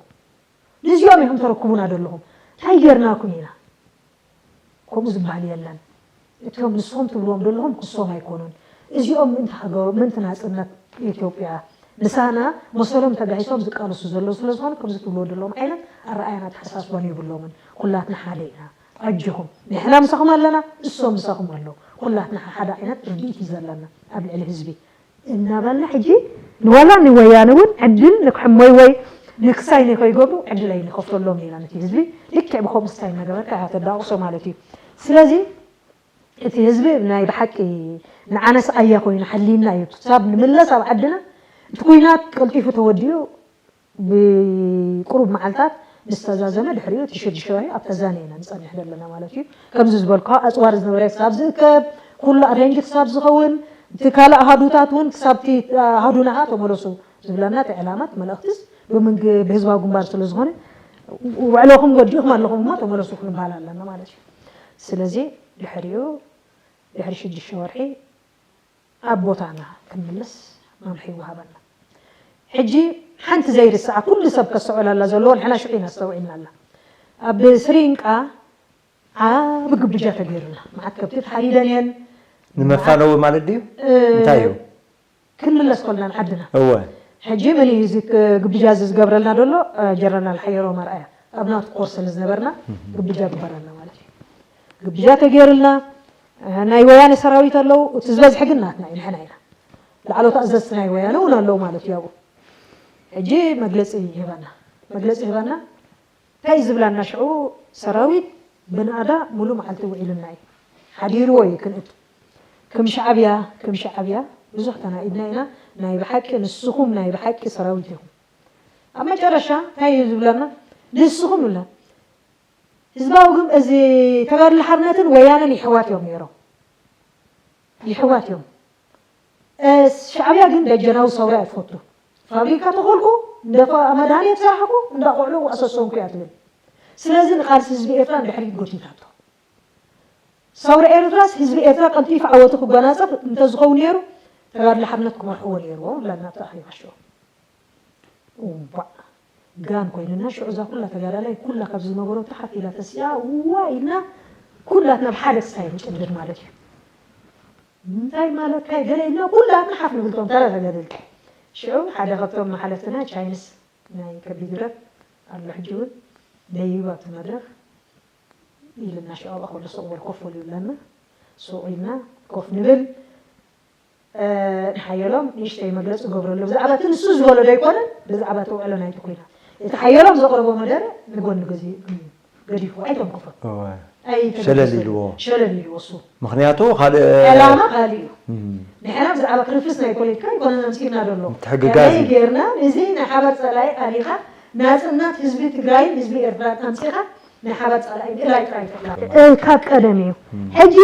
ንዚኦም ኢኹም ተረክቡና ዘለኹም። እንታይ ጌርናኩም ኢና? ከምኡ ዝበሃል የለን። እቶም ንስኹም ትብልዎም ዘለኹም ክሶም ኣይኮኑን። እዚኦም ምእንቲ ሃገሮም፣ ምእንቲ ናፅነት ኢትዮጵያ፣ ምሳና መሰሎም ተጋሂሶም ዝቃለሱ ዘለዉ ስለ ዝኾኑ ከምዚ ትብልዎ ዘለኹም ዓይነት ኣረኣእያን ኣተሓሳስባን የብሎምን። ኩላትና ሓደ ኢና። ኣጆኹም ንሕና ምሳኹም ኣለና እሶም ምሳኹም ኣለዉ ኩላትና ሓደ ዓይነት ርድኢት እዩ ዘለና ኣብ ልዕሊ ህዝቢ እናበልና ሕጂ ንዋላ ንወያነ እውን ዕድል ንክሕመይ ወይ ንክሳይ ንከይገብሩ ዕድል ኣይንኸፍተሎም ኢና ነቲ ህዝቢ ልክዕ ብከምኡ ስታይ እናገበርካ ኢኻ ተዳቕሶ ማለት እዩ ስለዚ እቲ ህዝቢ ናይ ብሓቂ ንዓነስ ኣያ ኮይኑ ሓሊና እዩ ክሳብ ንምለስ ኣብ ዓድና እቲ ኩናት ቀልጢፉ ተወዲኡ ብቁሩብ መዓልታት ምስ ተዛዘመ ድሕሪኡ እቲ ሽዱሽተ ወርሒ ኣብ ተዛነ ኢና ንፀንሕ ዘለና ማለት እዩ። ከምዚ ዝበልኩኻ ኣፅዋር ዝነበረ ክሳብ ዝእከብ ኩሉ ኣሬንጅ ክሳብ ዝኸውን እቲ ካልእ ኣሃዱታት እውን ክሳብ እቲ ኣሃዱና ከዓ ተመለሱ ዝብለና እቲ ዕላማት መልእኽትስ ብምንግ ብህዝባዊ ግንባር ስለ ዝኾነ ውዕለኹም ወዲእኹም ኣለኹም እሞ ተመለሱ ክንበሃል ኣለና ማለት እዩ። ስለዚ ድሕሪኡ ድሕሪ ሽዱሽተ ወርሒ ኣብ ቦታና ክንምለስ መምርሒ ይወሃበና። ሕጂ ሓንቲ ዘይርስዓ ኩሉ ሰብ ከስተውዕለላ ዘለዎ ንሕና ሽዑ ኢና ኣስተውዒልናላ። ኣብ ስሪንቃ ዓቢ ግብጃ ተገይሩና። መዓት ከብቲ ተሓሪደን እየን። ንመፋነዊ ማለት ድዩ? እንታይ እዩ? ክንምለስ ከለና ንዓድና። እወ። ሕጂ መን እዩ እዚ ግብጃ እዚ ዝገብረልና ዘሎ? ጀነራል ሓየሮም ኣርኣያ። ኣብ ናቱ ኮር ስለ ዝነበርና ግብጃ ግበረልና ማለት እዩ። ግብጃ ተገይሩልና ናይ ወያነ ሰራዊት ኣለዉ እቲ ዝበዝሐ ግን ናትና እዩ ንሕና ኢና ላዕሎት ኣዘዝቲ ናይ ወያነ እውን ኣለዉ ማለት እዩ ኣብኡ ሕጂ መግለፂ ይህበና መግለፂ ይህበና እንታይ ዝብላና ሽዑ ሰራዊት ብናእዳ ሙሉ መዓልቲ ውዒሉና እዩ ሓዲርዎ እዩ ክንእት ክም ሻዕብያ ክም ሻዕብያ ብዙሕ ተናኢድና ኢና ናይ ብሓቂ ንስኹም ናይ ብሓቂ ሰራዊት ኢኹም ኣብ መጨረሻ እንታይ እዩ ዝብለና ንስኹም ይብለና ህዝባዊ ግን እዚ ተጋድሎ ሓርነትን ወያነን ይሕዋት እዮም ነይሮም። ይሕዋት እዮም። ሻዕብያ ግን ደጀናዊ ሰውራ እያ ትፈቱ። ፋብሪካ ተኾልኩ፣ እንደ መድሃኒት ሰራሕኩ፣ እንዳ ቆዕሎ ኣሰሰንኩ እያ ትብል። ስለዚ ንቃልሲ ህዝቢ ኤርትራ ንድሕሪት ጎቲታቶ። ሰውራ ኤርትራስ ህዝቢ ኤርትራ ቀልጢፉ ዓወቱ ክጎናጸፍ እንተዝኸውን ነይሩ ተጋድሎ ሓርነት ክመርሕዎ ነይርዎ ብላና ኣብቲ ኣኼባ ሽዑ። እዋእ ጋን ኮይንና ሽዑ እዛ ኩላ ተጋዳላይ ኩላ ካብ ዝነበሮ ተሓፍ ኢላ ተሲኣ እዋ ኢልና ኩላትና ብሓደ ክሳይ ንጭምድድ ማለት እዩ። እንታይ ማለት ካይ ገለ ኢልና ኩላትና ሓፍ ንብል እቶም ተራ ተጋደልቲ። ሽዑ ሓደ ካብቶም መሓለፍትና ቻይንስ ናይ ከቢድ ብረት ኣሎ ሕጂ እውን ደይብ ኣብቲ መድረኽ ኢልና ሽዑ ኣብኣ ከሎ ሱቕ በል ኮፍ በሉ ይብለና። ሱቕ ኢልና ኮፍ ንብል። ንሓየሎም ንእሽተይ መግለፂ እገብረሉ ብዛዕባ እቲ ንሱ ዝበሎ ዶ ኣይኮነን ብዛዕባ እቲ ውዕሎ ናይቲ ኩናት እቲ ሓየሎም ዘቕረቦ መደረ ንጎኒ ገዲፉ ኣይተንክፎን። ሸለል ኢልዎ። ሸለል ኢልዎ እሱ። ምክንያቱ ካልእ ዕላማ ካልእ እዩ። ንሕና ብዛዕባ ክርፍስ ናይ ፖለቲካ ኣይኮነን ኣምፂእና ዘሎ። ምትሕግጋዝ እዩ። ጌርና እዚ ናይ ሓባር ፀላኢ ኣሊኻ ናፅነት ህዝቢ ትግራይን ህዝቢ ኤርትራን ኣምፂኻ ናይ ሓባር ፀላኢ ምእላይ ጥራይ ትኽላ ካብ ቀደም እዩ። ሕጂ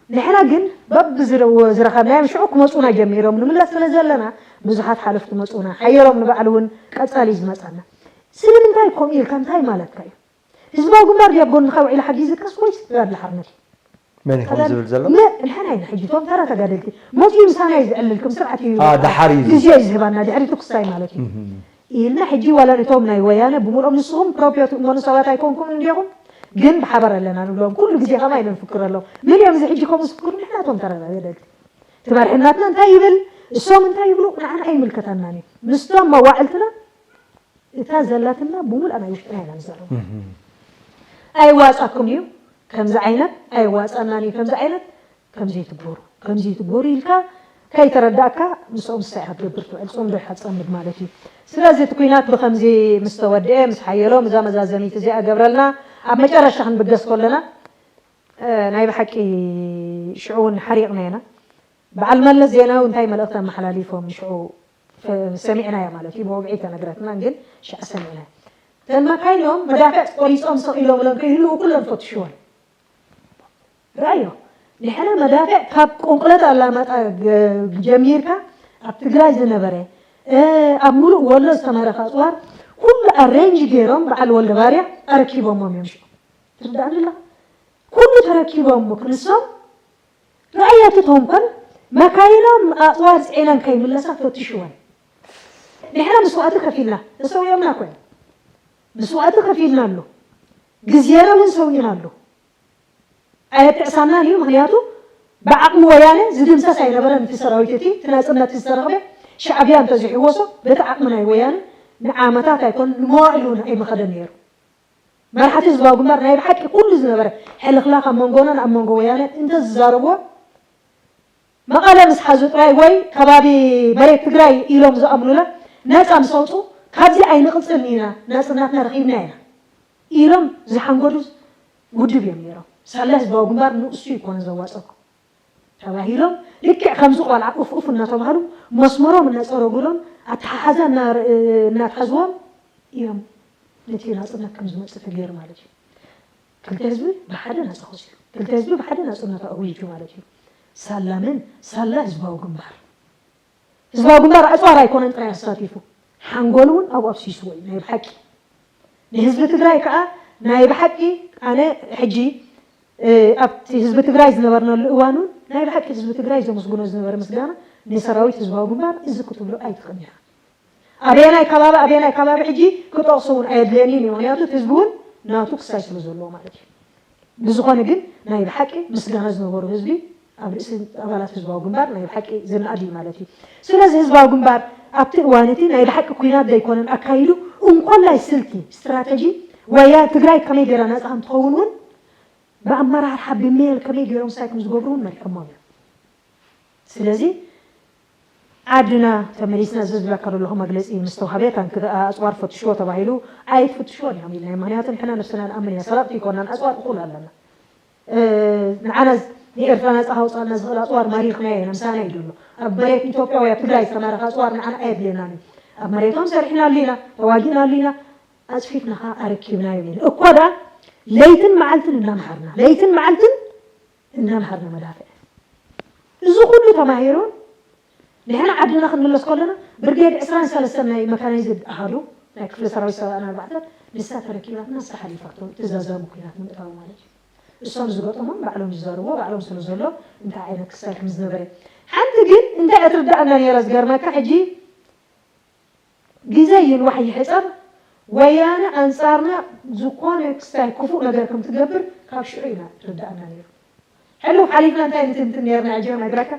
ንሕና ግን በብዝረኸብናዮም ሽዑ ክመፁና ጀሚሮም ንምለስ ስለ ዘለና ብዙሓት ሓለፍቲ መፁና ሓየሎም ንባዕሉ እውን ቀፃሊ እዩ ዝመፀና። ስለምንታይ ከምኡ ኢልካ እንታይ ማለትካ እዩ? ህዝባዊ ግንባር ድያ ጎንኻ ውዒላ ሓጊዝካስ ወይስ ተጋድሎ ሓርነት እዩ? መን ኢኹም ዝብል ዘሎ? ንሕና ኢና ሕጂ እቶም ተራ ተጋደልቲ መፅኡ ምሳና እዩ ዝዕልል ከም ስርዓት እዩ። ደሓር እዩ ግዜ እዩ ዝህባና ድሕሪቱ ክስታይ ማለት እዩ። ኢልና ሕጂ ዋላ ነቶም ናይ ወያነ ብምልኦም ንስኹም ፕሮፕዮ ትእመኑ ሰባት ኣይኮንኩም እንዲኹም ግን ብሓባር ኣለና ንብሎም ኩሉ ግዜ ከማ ኢና ንፍክረሎም። መን እዮም እዚ ሕጂ ከምኡ ዝፍክሩ? ንሕና እቶም ተራ ተጋደልቲ እቲ መርሕነትና እንታይ ይብል እሶም እንታይ ይብሉ ንዓና ኣይምልከተናን እዩ። ምስቶም መዋዕልትና እታ ዘላትና ብምሉኣ ናይ ውሽጥና ኢና ንዛረቡ። ኣይዋፃኩም እዩ ከምዚ ዓይነት ኣይዋፃናን እዩ ከምዚ ዓይነት ከምዚ ይትግበሩ ከምዚ ይትግበሩ ኢልካ ከይተረዳእካ ምስኦም ንሳ ኢኻ ትገብር ትውዕል ፅምዶ ኢኻ ትፀምድ ማለት እዩ። ስለዚ እቲ ኩናት ብከምዚ ምስ ተወድአ ምስ ሓየሎም እዛ መዛዘሚት እዚኣ ገብረልና ኣብ መጨረሻ ክንብገስ ከለና ናይ ብሓቂ ሽዑ እውን ሓሪቕና ኢና። በዓል መለስ ዜናዊ እንታይ መልእኽቲ ኣመሓላሊፎም ሽዑ ሰሚዕናዮ ማለት እዩ። ብወግዒ ተነግረትና ግን ሽዓ ሰሚዕናዮ። እተን መካይኖም መዳፍዕ ቆሪፆም ሰቒሎምለን ከይህልዉ ኩለን ፈትሽወን። ርኣዮ ንሕና መዳፍዕ ካብ ቆንቁለት ኣላማጣ ጀሚርካ ኣብ ትግራይ ዝነበረ ኣብ ሙሉእ ወሎ ዝተመረኸ ኣፅዋር ኩሉ ኣሬንጅ ገይሮም በዓል ወልደ ባርያ ኣረኪቦሞም እዮም። ሽዑ ትርዳእኒ ኣለኻ? ኩሉ ተረኪቦም ክንሶም ርኣያ እቲ ተንኮል መካይኖም ኣፅዋር ፅዒነን ከይምለሳ ፈትሽወን። ንሕና ምስዋእቲ ከፊልና ተሰዊኦምና ኮይና ምስዋእቲ ከፊልና ኣሎ ግዜና እውን ሰዊእና ኣሎ። ኣየጥዕሳናን እዩ ምክንያቱ ብዓቕሚ ወያነ ዝድምሰስ ኣይነበረን እቲ ሰራዊት እቲ እቲ ናፅነት ዝተረኽበ ሻዕብያ እንተዝሕወሶ በቲ ዓቕሚ ናይ ወያነ ንዓመታት ኣይኮን ንመዋእሉ እውን ኣይመኸደን ነይሩ። መራሕቲ ህዝባዊ ግንባር ናይ ብሓቂ ኩሉ ዝነበረ ሕልኽላኽ ኣብ መንጎናን ኣብ መንጎ ወያነ እንተዝዛረብዎ መቐለ ምስ ሓዙ ጥራይ ወይ ከባቢ መሬት ትግራይ ኢሎም ዝኣምኑላ ነፃ ምስ ኣውፁ ካብዚ ኣይንቕፅልን ኢና ናፅነትና ረኺብና ኢና ኢሎም ዝሓንጎዱ ውድብ እዮም ነይሮም። ሳላ ህዝባዊ ግንባር ንእሱ ይኮነ ዘዋፀኩም ተባሂሎም ልክዕ ከምዚ ቆልዓ ኡፍ ኡፍ እናተባህሉ መስመሮም እናፀረጉሎም ኣተሓሓዛ እናተሓዝዎም እዮም ነቲ ናፅነት ከም ዝመፅእ ተገይሩ ማለት እዩ። ክልተ ህዝቢ ብሓደ ናፃ ወፂኡ፣ ክልተ ህዝቢ ብሓደ ናፅነቱ ኣውጁ ማለት እዩ። ሳላ መን? ሳላ ህዝባዊ ግንባር። ህዝባዊ ግንባር ኣፅዋር ኣይኮነን ጥራይ ኣሳቲፉ፣ ሓንጎሉ እውን ኣብኡ ኣፍሲስዎ እዩ ናይ ብሓቂ። ንህዝቢ ትግራይ ከዓ ናይ ብሓቂ ኣነ ሕጂ ኣብቲ ህዝቢ ትግራይ ዝነበርናሉ እዋን እውን ናይ ብሓቂ ህዝቢ ትግራይ ዘመስግኖ ዝነበረ ምስጋና ንሰራዊት ህዝባዊ ግንባር እዚ ክትብሎ ኣይትኽእልን ኢኻ። ኣበየናይ ከባቢ ኣበየናይ ከባቢ ሕጂ ክጠቕሶ እውን ኣየድልየኒን እዩ። ምክንያቱ እቲ ህዝቢ እውን ናቱ ክሳይ ስለ ዘለዎ ማለት እዩ። ብዝኾነ ግን ናይ ብሓቂ ምስጋና ዝነበሩ ህዝቢ ኣብ ርእሲ ኣባላት ህዝባዊ ግንባር ናይ ብሓቂ ዝነኣድ እዩ ማለት እዩ። ስለዚ ህዝባዊ ግንባር ኣብቲ እዋን እቲ ናይ ብሓቂ ኩናት ዘይኮነን ኣካይዱ እንኮላይ ስልቲ ስትራተጂ ወያ ትግራይ ከመይ ገይራ ነፃ ከምትኸውን እውን ብኣመራርሓ ብሜል ከመይ ገይሮም ሳይ ከም ዝገብሩ እውን መሪሖሞም እዮም። ስለዚ ዓድና ተመሊስና እዚ ዝብለካ ዘለኹ መግለፂ ምስ ተዋሃበ ታንኪ ኣፅዋር ፈትሽዎ ተባሂሉ ኣይትፍትሽዎን እዮም ኢልና ምክንያቱ ንሕና ነብስና ንኣምን ኢና ሰረቕቲ ይኮናን ኣፅዋር እኹል ኣለና ንዓና ንኤርትራ ነፃ ካውፃልና ዝኽእል ኣፅዋር ማሪኽናዮ ኢና ምሳና እዩ ዘሎ ኣብ መሬት ኢትዮጵያ ወይ ኣብ ትግራይ ዝተማረኸ ኣፅዋር ንዓና ኣየድልየናን እዩ ኣብ መሬቶም ሰሪሕናሉ ኢና ተዋጊእናሉ ኢና ኣፅፊፍና ከዓ ኣረኪብናዮም ኢና እኳ ደኣ ለይትን መዓልትን እናምሃርና ለይትን መዓልትን እናምሃርና መዳፍዕ እዚ ኩሉ ተማሂሩን ንሕና ዓድና ክንምለስ ከለና ብርጌድ ዕስራን ሰለስተን ናይ መካናይዝድ ኣሃዱ ናይ ክፍለ ሰራዊት ሰብኣን ኣርባዕተን ንሳ ተረኪባትና ንሳ ሓሊፋቶ እቲ ዛዛሚ ኩናት ንምእታው ማለት እዩ እሶም ዝገጠሞም ባዕሎም ዝዛርቦ ባዕሎም ስለ ዘሎ እንታይ ዓይነት ክሳይ ከም ዝነበረ ሓንቲ ግን እንታይ እትርዳእና ነይራ ዝገርመካ ሕጂ ግዜ ይንዋሕ ይሕጸር፣ ወያነ ኣንጻርና ዝኾነ ክስታይ ክፉእ ነገር ከም ትገብር ካብ ሽዑ ኢና ርዳእና ነይሩ። ሕሉፍ ሓሊፍና እንታይ ንትንትን ነርና ኣጀም ኣይብረካ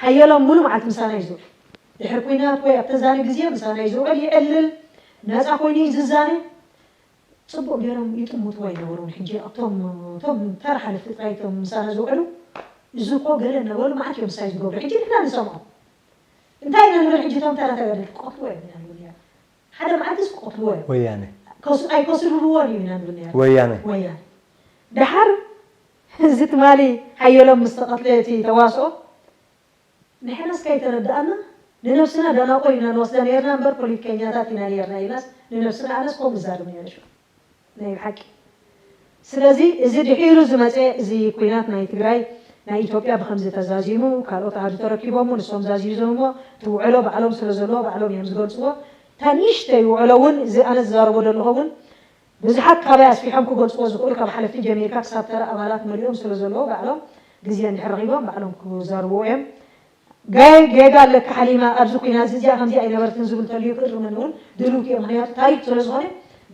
ሓየሎም ሙሉ መዓልቲ ምሳና እዩ ዝውዕል። ድሕሪ ኩናት ወይ ኣብ ተዛኒ ግዜ ምሳና እዩ ዝውዕል፣ ይዕልል፣ ነፃ ኮይኑ እዩ ዝዛነ። ፅቡቅ ገይሮም ይጥምትዎ ኣይነበሩን። ሕጂ ኣብቶም እቶም ተራ ሓለፍቲ ጥራይ እቶም ምሳና ዝውዕሉ እዚ እኮ ገለ እናበሉ መዓት እዮም ምሳይ ዝገብሩ። ሕጂ ንሕና ንሰምዖ እንታይ ኢና ንብል? ሕጂ እቶም ተራ ተጋደልቲ ክቐትልዎ እዮም ኢና ንብል ነርና። ሓደ መዓልትስ ክቐትልዎ እዮም። ወያነ ከሱ ኣይከስርርዎን እዩ ኢና ንብል ነርና። ወያነ ወያነ ደሓር እዚ ትማሊ ሓየሎም ምስ ተቐትለ እቲ ተዋስኦ ንሕናስ ከይተረዳእና ንነብስና ደናቑር ኢና ንወስዳ ነርና እምበር ፖለቲከኛታት ኢና ነርና ኢልናስ ንነብስና ኣነስ ከምኡ እዛረብ ነይረ ሽዑ ናይ ብሓቂ። ስለዚ እዚ ድሒሩ ዝመፀ እዚ ኩናት ናይ ትግራይ ናይ ኢትዮጵያ ብከምዚ ተዛዚሙ ካልኦት ኣሃዱ ተረኪቦሙ ንሶም ዛዚዞሞ እቲ ውዕሎ ባዕሎም ስለ ዘለዎ ባዕሎም እዮም ዝገልፅዎ። እታ ንእሽተይ ውዕሎ እውን እዚ ኣነ ዝዛረቦ ዘለኹ እውን ብዙሓት ካባይ ኣስፊሖም ክገልፅዎ ዝኽእሉ ካብ ሓለፍቲ ጀሚርካ ክሳብ ተራ ኣባላት መሊኦም ስለ ዘለዉ ባዕሎም ግዜ እንድሕር ረኺቦም ባዕሎም ክዛረብዎ እዮም። ገ- ጌጋ ኣለካ ሓሊማ ኣብዚ ኩናት እዚ እዚኣ ከምዚ ኣይነበርትን ዝብል ተልዩ ክእርመኒ እውን ድልውቲ እዮም። ምክንያቱ ታሪክ ስለ ዝኾነ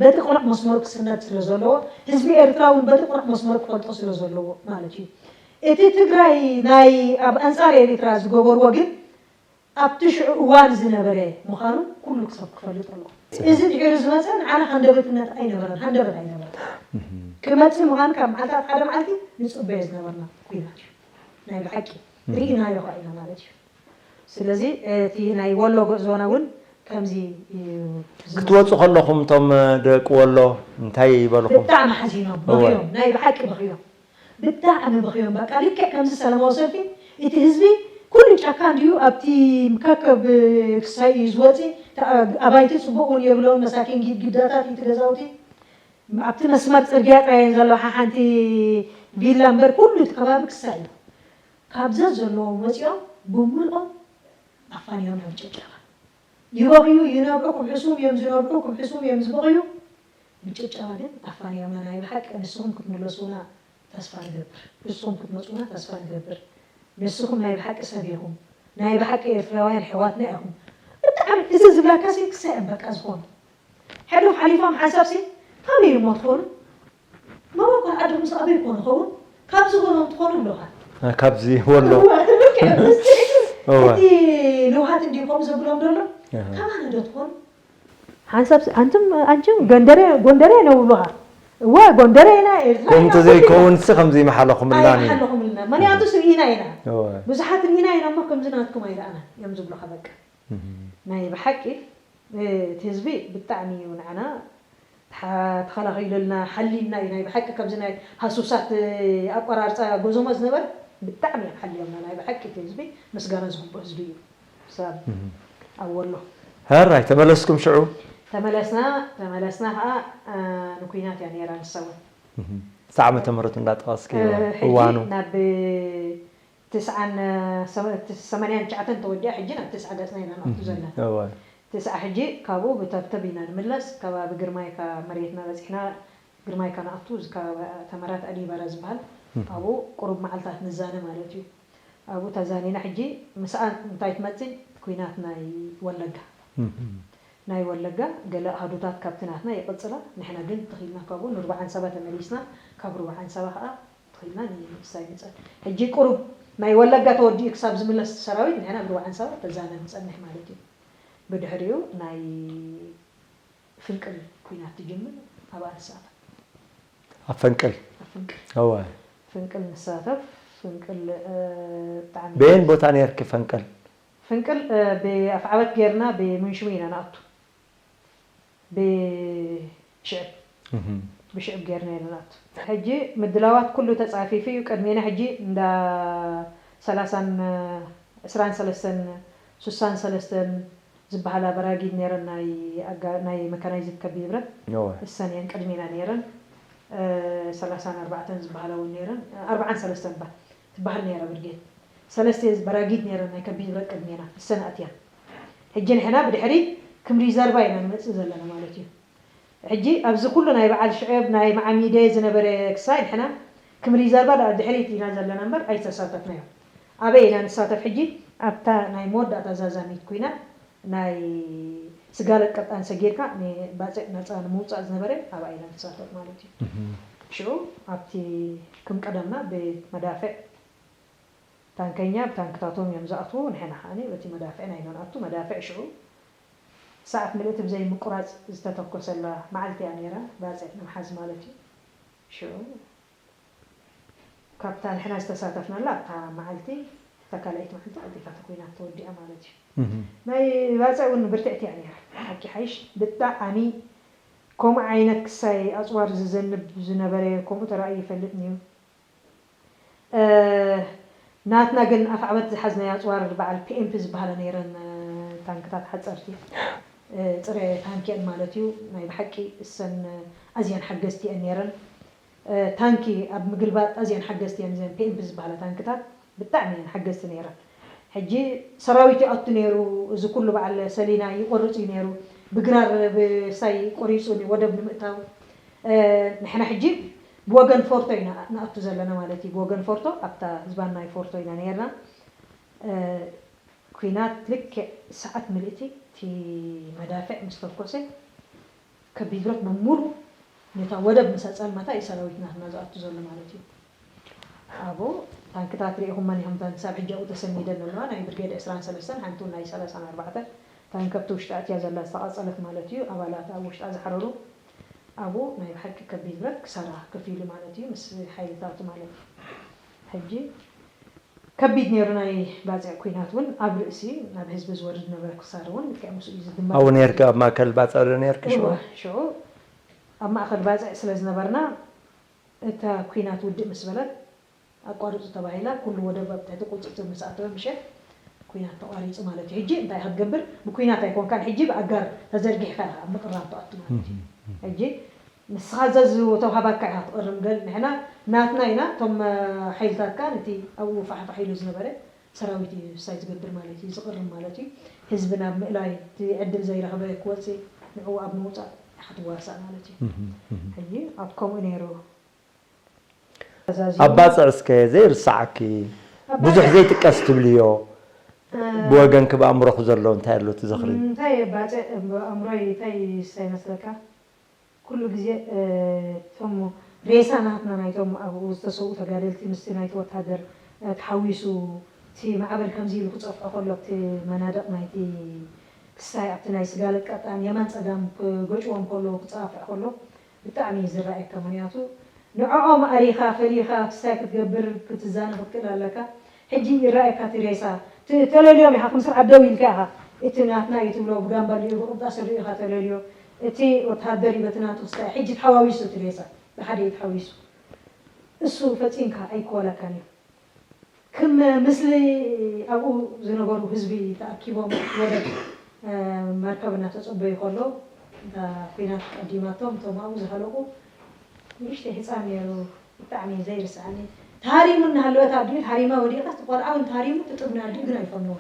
በቲ ቅኑዕ መስመሩ ክስነድ ስለ ዘለዎ ህዝቢ ኤርትራ እውን በቲ ቅኑዕ መስመሩ ክፈልጦ ስለ ዘለዎ ማለት እዩ። እቲ ትግራይ ናይ ኣብ ኣንፃር ኤርትራ ዝገበርዎ ግን ኣብቲ ሽዑ እዋን ዝነበረ ምዃኑ ኩሉ ሰብ ክፈልጥ ኣለዎ። እዚ ድሒሩ ዝመፀ ንዓና ሃንደበትነት ኣይነበረን፣ ሃንደበት ኣይነበረን። ክመፅእ ምዃኑ ካብ መዓልታት ሓደ መዓልቲ ንፅበዮ ዝነበርና ኩናት እዩ። ናይ ብሓቂ ርኢናዮ ከዓ ኢና ማለት እዩ። ስለዚ እቲ ናይ ወሎ ጉዕዞና እውን ከምዚ እዩ ዝመስል። ክትወፁ ከለኹም እቶም ደቂ ወሎ እንታይ ይበልኹም? ብጣዕሚ ሓዚኖም፣ እወ። በኽዮም፣ ናይ ብሓቂ በኽዮም። ብጣዕሚ በኽዮም። በቃ ልክዕ ከምዚ ሰላማዊ ሰልፊ እቲ ህዝቢ ኩሉ ጫካ እንድዩ ኣብቲ ከከብ ክሳይ እዩ ዝወፂ። ኣባይቲ ፅቡቅ እውን የብለውን። መሳኪን ጊ- ግዳታት እዩ እቲ ገዛውቲ ኣብቲ መስመር ፅርግያ ጥራየን ዘለዋ ሓንቲ ቪላ እምበር ኩሉ እቲ ከባቢ ክሳይ እዩ። ካብዛ ዘለዎ መፂኦም ብምልኦም ኣፋንዮም እዮም ጭብጨባ። ይበኽዩ ይነብዑ ክብሕሱም እዮም ዝነብዑ ክብሕሱም እዮም ዝበኽዩ። ብጭብጨባ ግን ኣፋንዮምና ናይ ብሓቂ ንስኹም ክትምለሱና ተስፋ ንገብር። ንስኹም ክትመፁና ተስፋ ንገብር። ንስኹም ናይ ብሓቂ ሰብ ኢኹም። ናይ ብሓቂ ኤርትራውያን ኣሕዋትና ኢኹም። ብጣዕሚ እዚ ዝብላካ ሲ ክሳይ እዮም በቃ ዝኾኑ። ሕሉፍ ሓሊፎም ሓንሳብ ሲ ካበይ እሞ ትኾኑ? መበቆል ዓድኹም ሲ ኣበይ እኮ ንኸውን? ካብዚ ጎኖም ትኾኑ ኣለኻ። እ፣ ካብዚ ወሎ። እወ፣ ልክዕ፣ ምስቲ እወ። እቲ ልውሃት እንዲዩ ከምኡ ዘብሎም ዘሎ። ኣሃ። ካባና ዶ ትኾኑ? ሓንሳብ ሲ ኣንቱም ኣንቱም ጎንደሬ ጎንደሬ ነው ብሎኻ። እወ ጎንደሬ ኢና ኤርትራ ከምኡ ኢና ተዘይከውን ኩልና። ሲ ከምዚ ይመሓለኹምልና ነይሩ። ኣይመሓለኹምልና። ምክንያቱ ሲ ርኢና ኢና። እወ። ብዙሓት ርኢና ኢና እሞ ከምዚ ናትኩም ኣይረኣናን እዮም ዝብሉኻ በቃ። እህ። ናይ ብሓቂ እቲ ህዝቢ ብጣዕሚ እዩ ንዓና ተሓ- ተኸላኺሉልና ሓልዩልና እዩ። ናይ ብሓቂ ካብዚ ናይ ሃሱሳት ኣቆራርፃ ጎዞሞ ዝነበረ ብጣዕሚ እዮም ሓልዮምና። ናይ ብሓቂ እቲ ህዝቢ ምስጋና ዝግብኦ ህዝቢ እዩ። ክሳብ እህ። ኣብ ወሎ ሕራይ ተመለስኩም ሽዑ? ተመለስና ተመለስና ከዓ እ፣ ንኩናት እያ ነይራ ንሳ እውን። እህ። እቲ ዓመተ ምህረት እንዳጠቐስኪ እ፣ ሕጂ እዋኑ ናብ ትስዓን ሰማንያን ትሽዓተን ተወዲኣ ሕጂ ናብ ትስዓ ገፅና ኢና ንኣቱ ዘለና። እወ። ትስዓ ሕጂ ካብኡ ብተብተብ ኢና ንምለስ። ከባቢ ግርማይካ መሬትና በፂሕና ግርማይካ ንኣቱ እዚ ከባቢ ተመራት ኣዲባራ ዝበሃል ኣብኡ ቁሩብ መዓልታት ንዛነ ማለት እዩ። ኣብኡ ተዛኒና ሕጂ ምስኣ እንታይ ትመፅእ ኩናት ናይ ወለጋ ናይ ወለጋ ገለ ኣሃዱታት ካብቲ ናትና ይቕፅላ። ንሕና ግን ትኺልና ካብኡ ንርባዓን ሰባ ተመሊስና ካብ ርባዓን ሰባ ከዓ ትኺልና ንሳይ ንፀን ሕጂ ቁሩብ ናይ ወለጋ ተወዲኡ ክሳብ ዝምለስ ሰራዊት ንሕና ብርባዓን ሰባ ተዛነ ንፀንሕ ማለት እዩ። ብድሕሪኡ ናይ ፍንቅል ኩናት ትጅምር ኣብኣ ንሳተፍ። ኣብ ፈንቅል ኣብ ፍንቅል እወ። ፍንቅል ንሳተፍ። ፍንቅል ብጣዕሚ በየን ቦታ ነርኪ ፈንቅል? ፍንቅል ብኣፍዓበት ጌርና ብሙንሽሙ ኢና ንኣቱ። ብሽዕብ ብሽዕብ ጌርና ኢና ንኣቱ። ሕጂ ምድላዋት ኩሉ ተፃፊፉ እዩ። ቅድሜና ሕጂ እንዳ ሰላሳን ዕስራን ሰለስተን ሱሳን ሰለስተን ዝበሃላ በራጊድ ነይረን ናይ ኣጋ- ናይ መካናይዝድ ከቢድ ብረት እወ። እሰን እየን ቅድሜና ነይረን። ሰላሳን ኣርባዕተን ዝበሃላ እውን ነይረን። ኣርባዓን ሰለስተን ባ ትበሃል ነይራ ብርጌድ። ሰለስተ በራጊድ ነይረን ናይ ከቢድ ብረት ቅድሜና እሰን ኣትያ። ሕጂ ንሕና ብድሕሪት ክም ሪዘርቫ ኢና ንመፅእ ዘለና ማለት እዩ። ሕጂ ኣብዚ ኩሉ ናይ በዓል ሽዕብ ናይ መዓሚደ ዝነበረ ክሳይ ንሕና ክም ሪዘርቫ ድኣ ድሕሪት ኢና ዘለና እምበር ኣይተሳተፍናዮ። ኣበይ ኢና ንሳተፍ ሕጂ? ኣብታ ናይ መወዳእታ ዛዛሚት ኩናት ናይ ስጋለ ቀጣን ሰጊርካ ንባፅዕ ነፃ ንምውፃእ ዝነበረ ኣብኣ ኢና ንሳተፍ ማለት እዩ። ሽዑ ኣብቲ ክም ቀደምና ብመዳፍዕ ታንከኛ ብታንክታቶም እዮም ዝኣትዉ፣ ንሕና ከዓኒ በቲ መዳፍዕና ኢና ንኣቱ። መዳፍዕ ሽዑ ሰዓት ምልእቲ ብዘይ ምቁራፅ ዝተተኮሰላ መዓልቲ እያ ነይራ፣ ባፅዕ ንምሓዝ ማለት እዩ። ሽዑ ካብታ ንሕና ዝተሳተፍናላ ኣብታ መዓልቲ፣ እታ ካልኣይቲ መዓልቲ ቀልጢፋ ተኮይና ተወዲኣ ማለት እዩ። ናይ ባፅዕ እውን ብርትዕቲ እያ ነይራ። ሓቂ ሓይሽ ብጣዕሚ ከምኡ ዓይነት ክሳይ ኣፅዋር ዝዘንብ ዝነበረ ከምኡ ተራእዩ ይፈልጥ እዩ። ናትና ግን ኣፍዓበት ዝሓዝናዮ ኣፅዋር በዓል ፒኤምፒ ዝበሃላ ነይረን፣ ታንክታት ሓፀርቲ፣ ፅረ ታንኪ እየን ማለት እዩ። ናይ ብሓቂ እሰን ኣዝያን ሓገዝቲ እየን ነይረን። ታንኪ ኣብ ምግልባጥ ኣዝያን ሓገዝቲ እየን እዘን ፒኤምፒ ዝበሃላ ታንክታት፣ ብጣዕሚ እየን ሓገዝቲ ነይረን። ሕጂ ሰራዊት ይኣቱ ነይሩ፣ እዚ ኩሉ በዓል ሰሊና ይቆርፅ እዩ ነይሩ፣ ብግራር ብሳይ ቆሪፁ ወደብ ንምእታው። ንሕና ሕጂ ብወገን ፎርቶ ኢና ንኣቱ ዘለና ማለት እዩ። ብወገን ፎርቶ ኣብታ ዝባናይ ፎርቶ ኢና ነይርና። ኩናት ልክዕ ሰዓት ምልእቲ እቲ መዳፍዕ ምስ ተኮሰ ከቢድ ብረት ብሙሉ ነታ ወደብ ምስ ኣፀልመታ እዩ ሰራዊት ናትና ዝኣቱ ዘሎ ማለት እዩ። ኣብኡ ታንክታት ሪኢኹመን ኢኹም፣ እተን ክሳብ ሕጂ ኣብኡ ተሰኒደን ዘለዋ ናይ ብርጌድ ዕስራን ሰለስተን ሓንቲ ናይ ሰላሳን ኣርባዕተን ታንክ ኣብቲ ውሽጢ ኣትያ ዘላ ዝተቓፀለት ማለት እዩ። ኣባላት ኣብ ውሽጣ ዝሓረሩ ኣብኡ ናይ ብሓቂ ከቢድ ብረት ክሳራ ከፊሉ ማለት እዩ ምስ ሓይልታቱ ማለት እዩ። ሕጂ ከቢድ ነይሩ ናይ ባፅዕ ኩናት እውን ኣብ ርእሲ ናብ ህዝቢ ዝወርድ ነበረ ክሳር እውን ልክዕ ምስኡ እዩ ዝድመር ኣብኡ ማለት ነርኪ እዩ። ኣብ ማእከል ባፅዕ ዶ ነርኪ ሽዑ? እወ፣ ሽዑ ኣብ ማእከል ባፅዕ ስለ ዝነበርና እታ ኩናት ውድእ ምስ በለት ኣቋርፁ ተባሂላ ኩሉ ወደብ ኣብ ትሕቲ ቁፅፅር ምስ ኣተወ ምሸት ኩናት ተቋሪፁ ማለት እዩ። ሕጂ እንታይ ክትገብር ብኩናት ኣይኮንካን ሕጂ ብኣጋር ተዘርጊሕካ ኢኻ ኣብ ምቅራብ ትኣቱ ማለት እዩ። ሕጂ ንስኻ ዘዝተውሃባካ ኢኻ ትቕርም ገል ንሕና ናትና ኢና እቶም ሓይልታትካ ነቲ ኣብኡ ፋሕፋሕ ኢሉ ዝነበረ ሰራዊት እዩ ሳይ ዝገብር ማለት እዩ ዝቕርም ማለት እዩ። ህዝቢ ናብ ምእላይ እቲ ዕድል ዘይረኸበ ክወፅእ ንዕኡ ኣብ ምውፃእ ኢኻ ትዋሳእ ማለት እዩ። ሕጂ ኣብ ከምኡ ነይሩ። ኣብ ባፅዕ እስከ ዘይርስዓኪ ብዙሕ ዘይጥቀስ ትብልዮ ብወገንኪ ብኣእምሮኺ ዘሎ እንታይ ኣሎ ትዘኽሪ? እንታይ ባፅዕ ኣእምሮይ እንታይ ይመስለካ? ኩሉ ግዜ እቶም ሬሳ ናትና ናይቶም ኣብኡ ዝተሰውኡ ተጋደልቲ ምስቲ ናይቲ ወታደር ተሓዊሱ እቲ ማዕበል ከምዚ ኢሉ ክፀፍዖ ከሎ ኣብቲ መናድቕ ናይቲ ክሳይ ኣብቲ ናይ ስጋ ለቀጣን የማን ፀጋም ክገጭዎም ከሎ ክፀፋፍዕ ከሎ ብጣዕሚ እዩ ዝረኣየካ። ምክንያቱ ንዕኦም ኣሪኻ ፈሊኻ ክሳይ ክትገብር ክትዛነ ክትክእል ኣለካ። ሕጂ ይረኣየካ እቲ ሬሳ ተለልዮም ኢኻ ክምስር ዓደው ኢልካ ኢኻ እቲ ናትና እዩ ትብሎ ብጋምባሊኡ ብቁምጣ ስሪኡ ኢኻ ተለልዮ። እቲ ወተሃደር እዩ በቲ ናቱ ክሳይ ሕጂ ተሓዋዊሱ እቲ ሬሳ ብሓደ እዩ ተሓዊሱ። እሱ ፈፂምካ ኣይኮለካን እዩ። ክም ምስሊ ኣብኡ ዝነበሩ ህዝቢ ተኣኪቦም ወደብ መርከብ እናተፀበዩ ከሎ እታ ኩናት ቀዲማቶም እቶም ኣብኡ ዝሃለቁ ንእሽተይ ህፃን ነይሩ። ብጣዕሚ ዘይርስዓኒ ተሃሪሙ እናሃለወት ኣዲኡ ተሃሪማ ወዲቐት ቆልዓ እውን ተሃሪሙ ትጥብና ኣዲኡ ግን ኣይፈንዎ።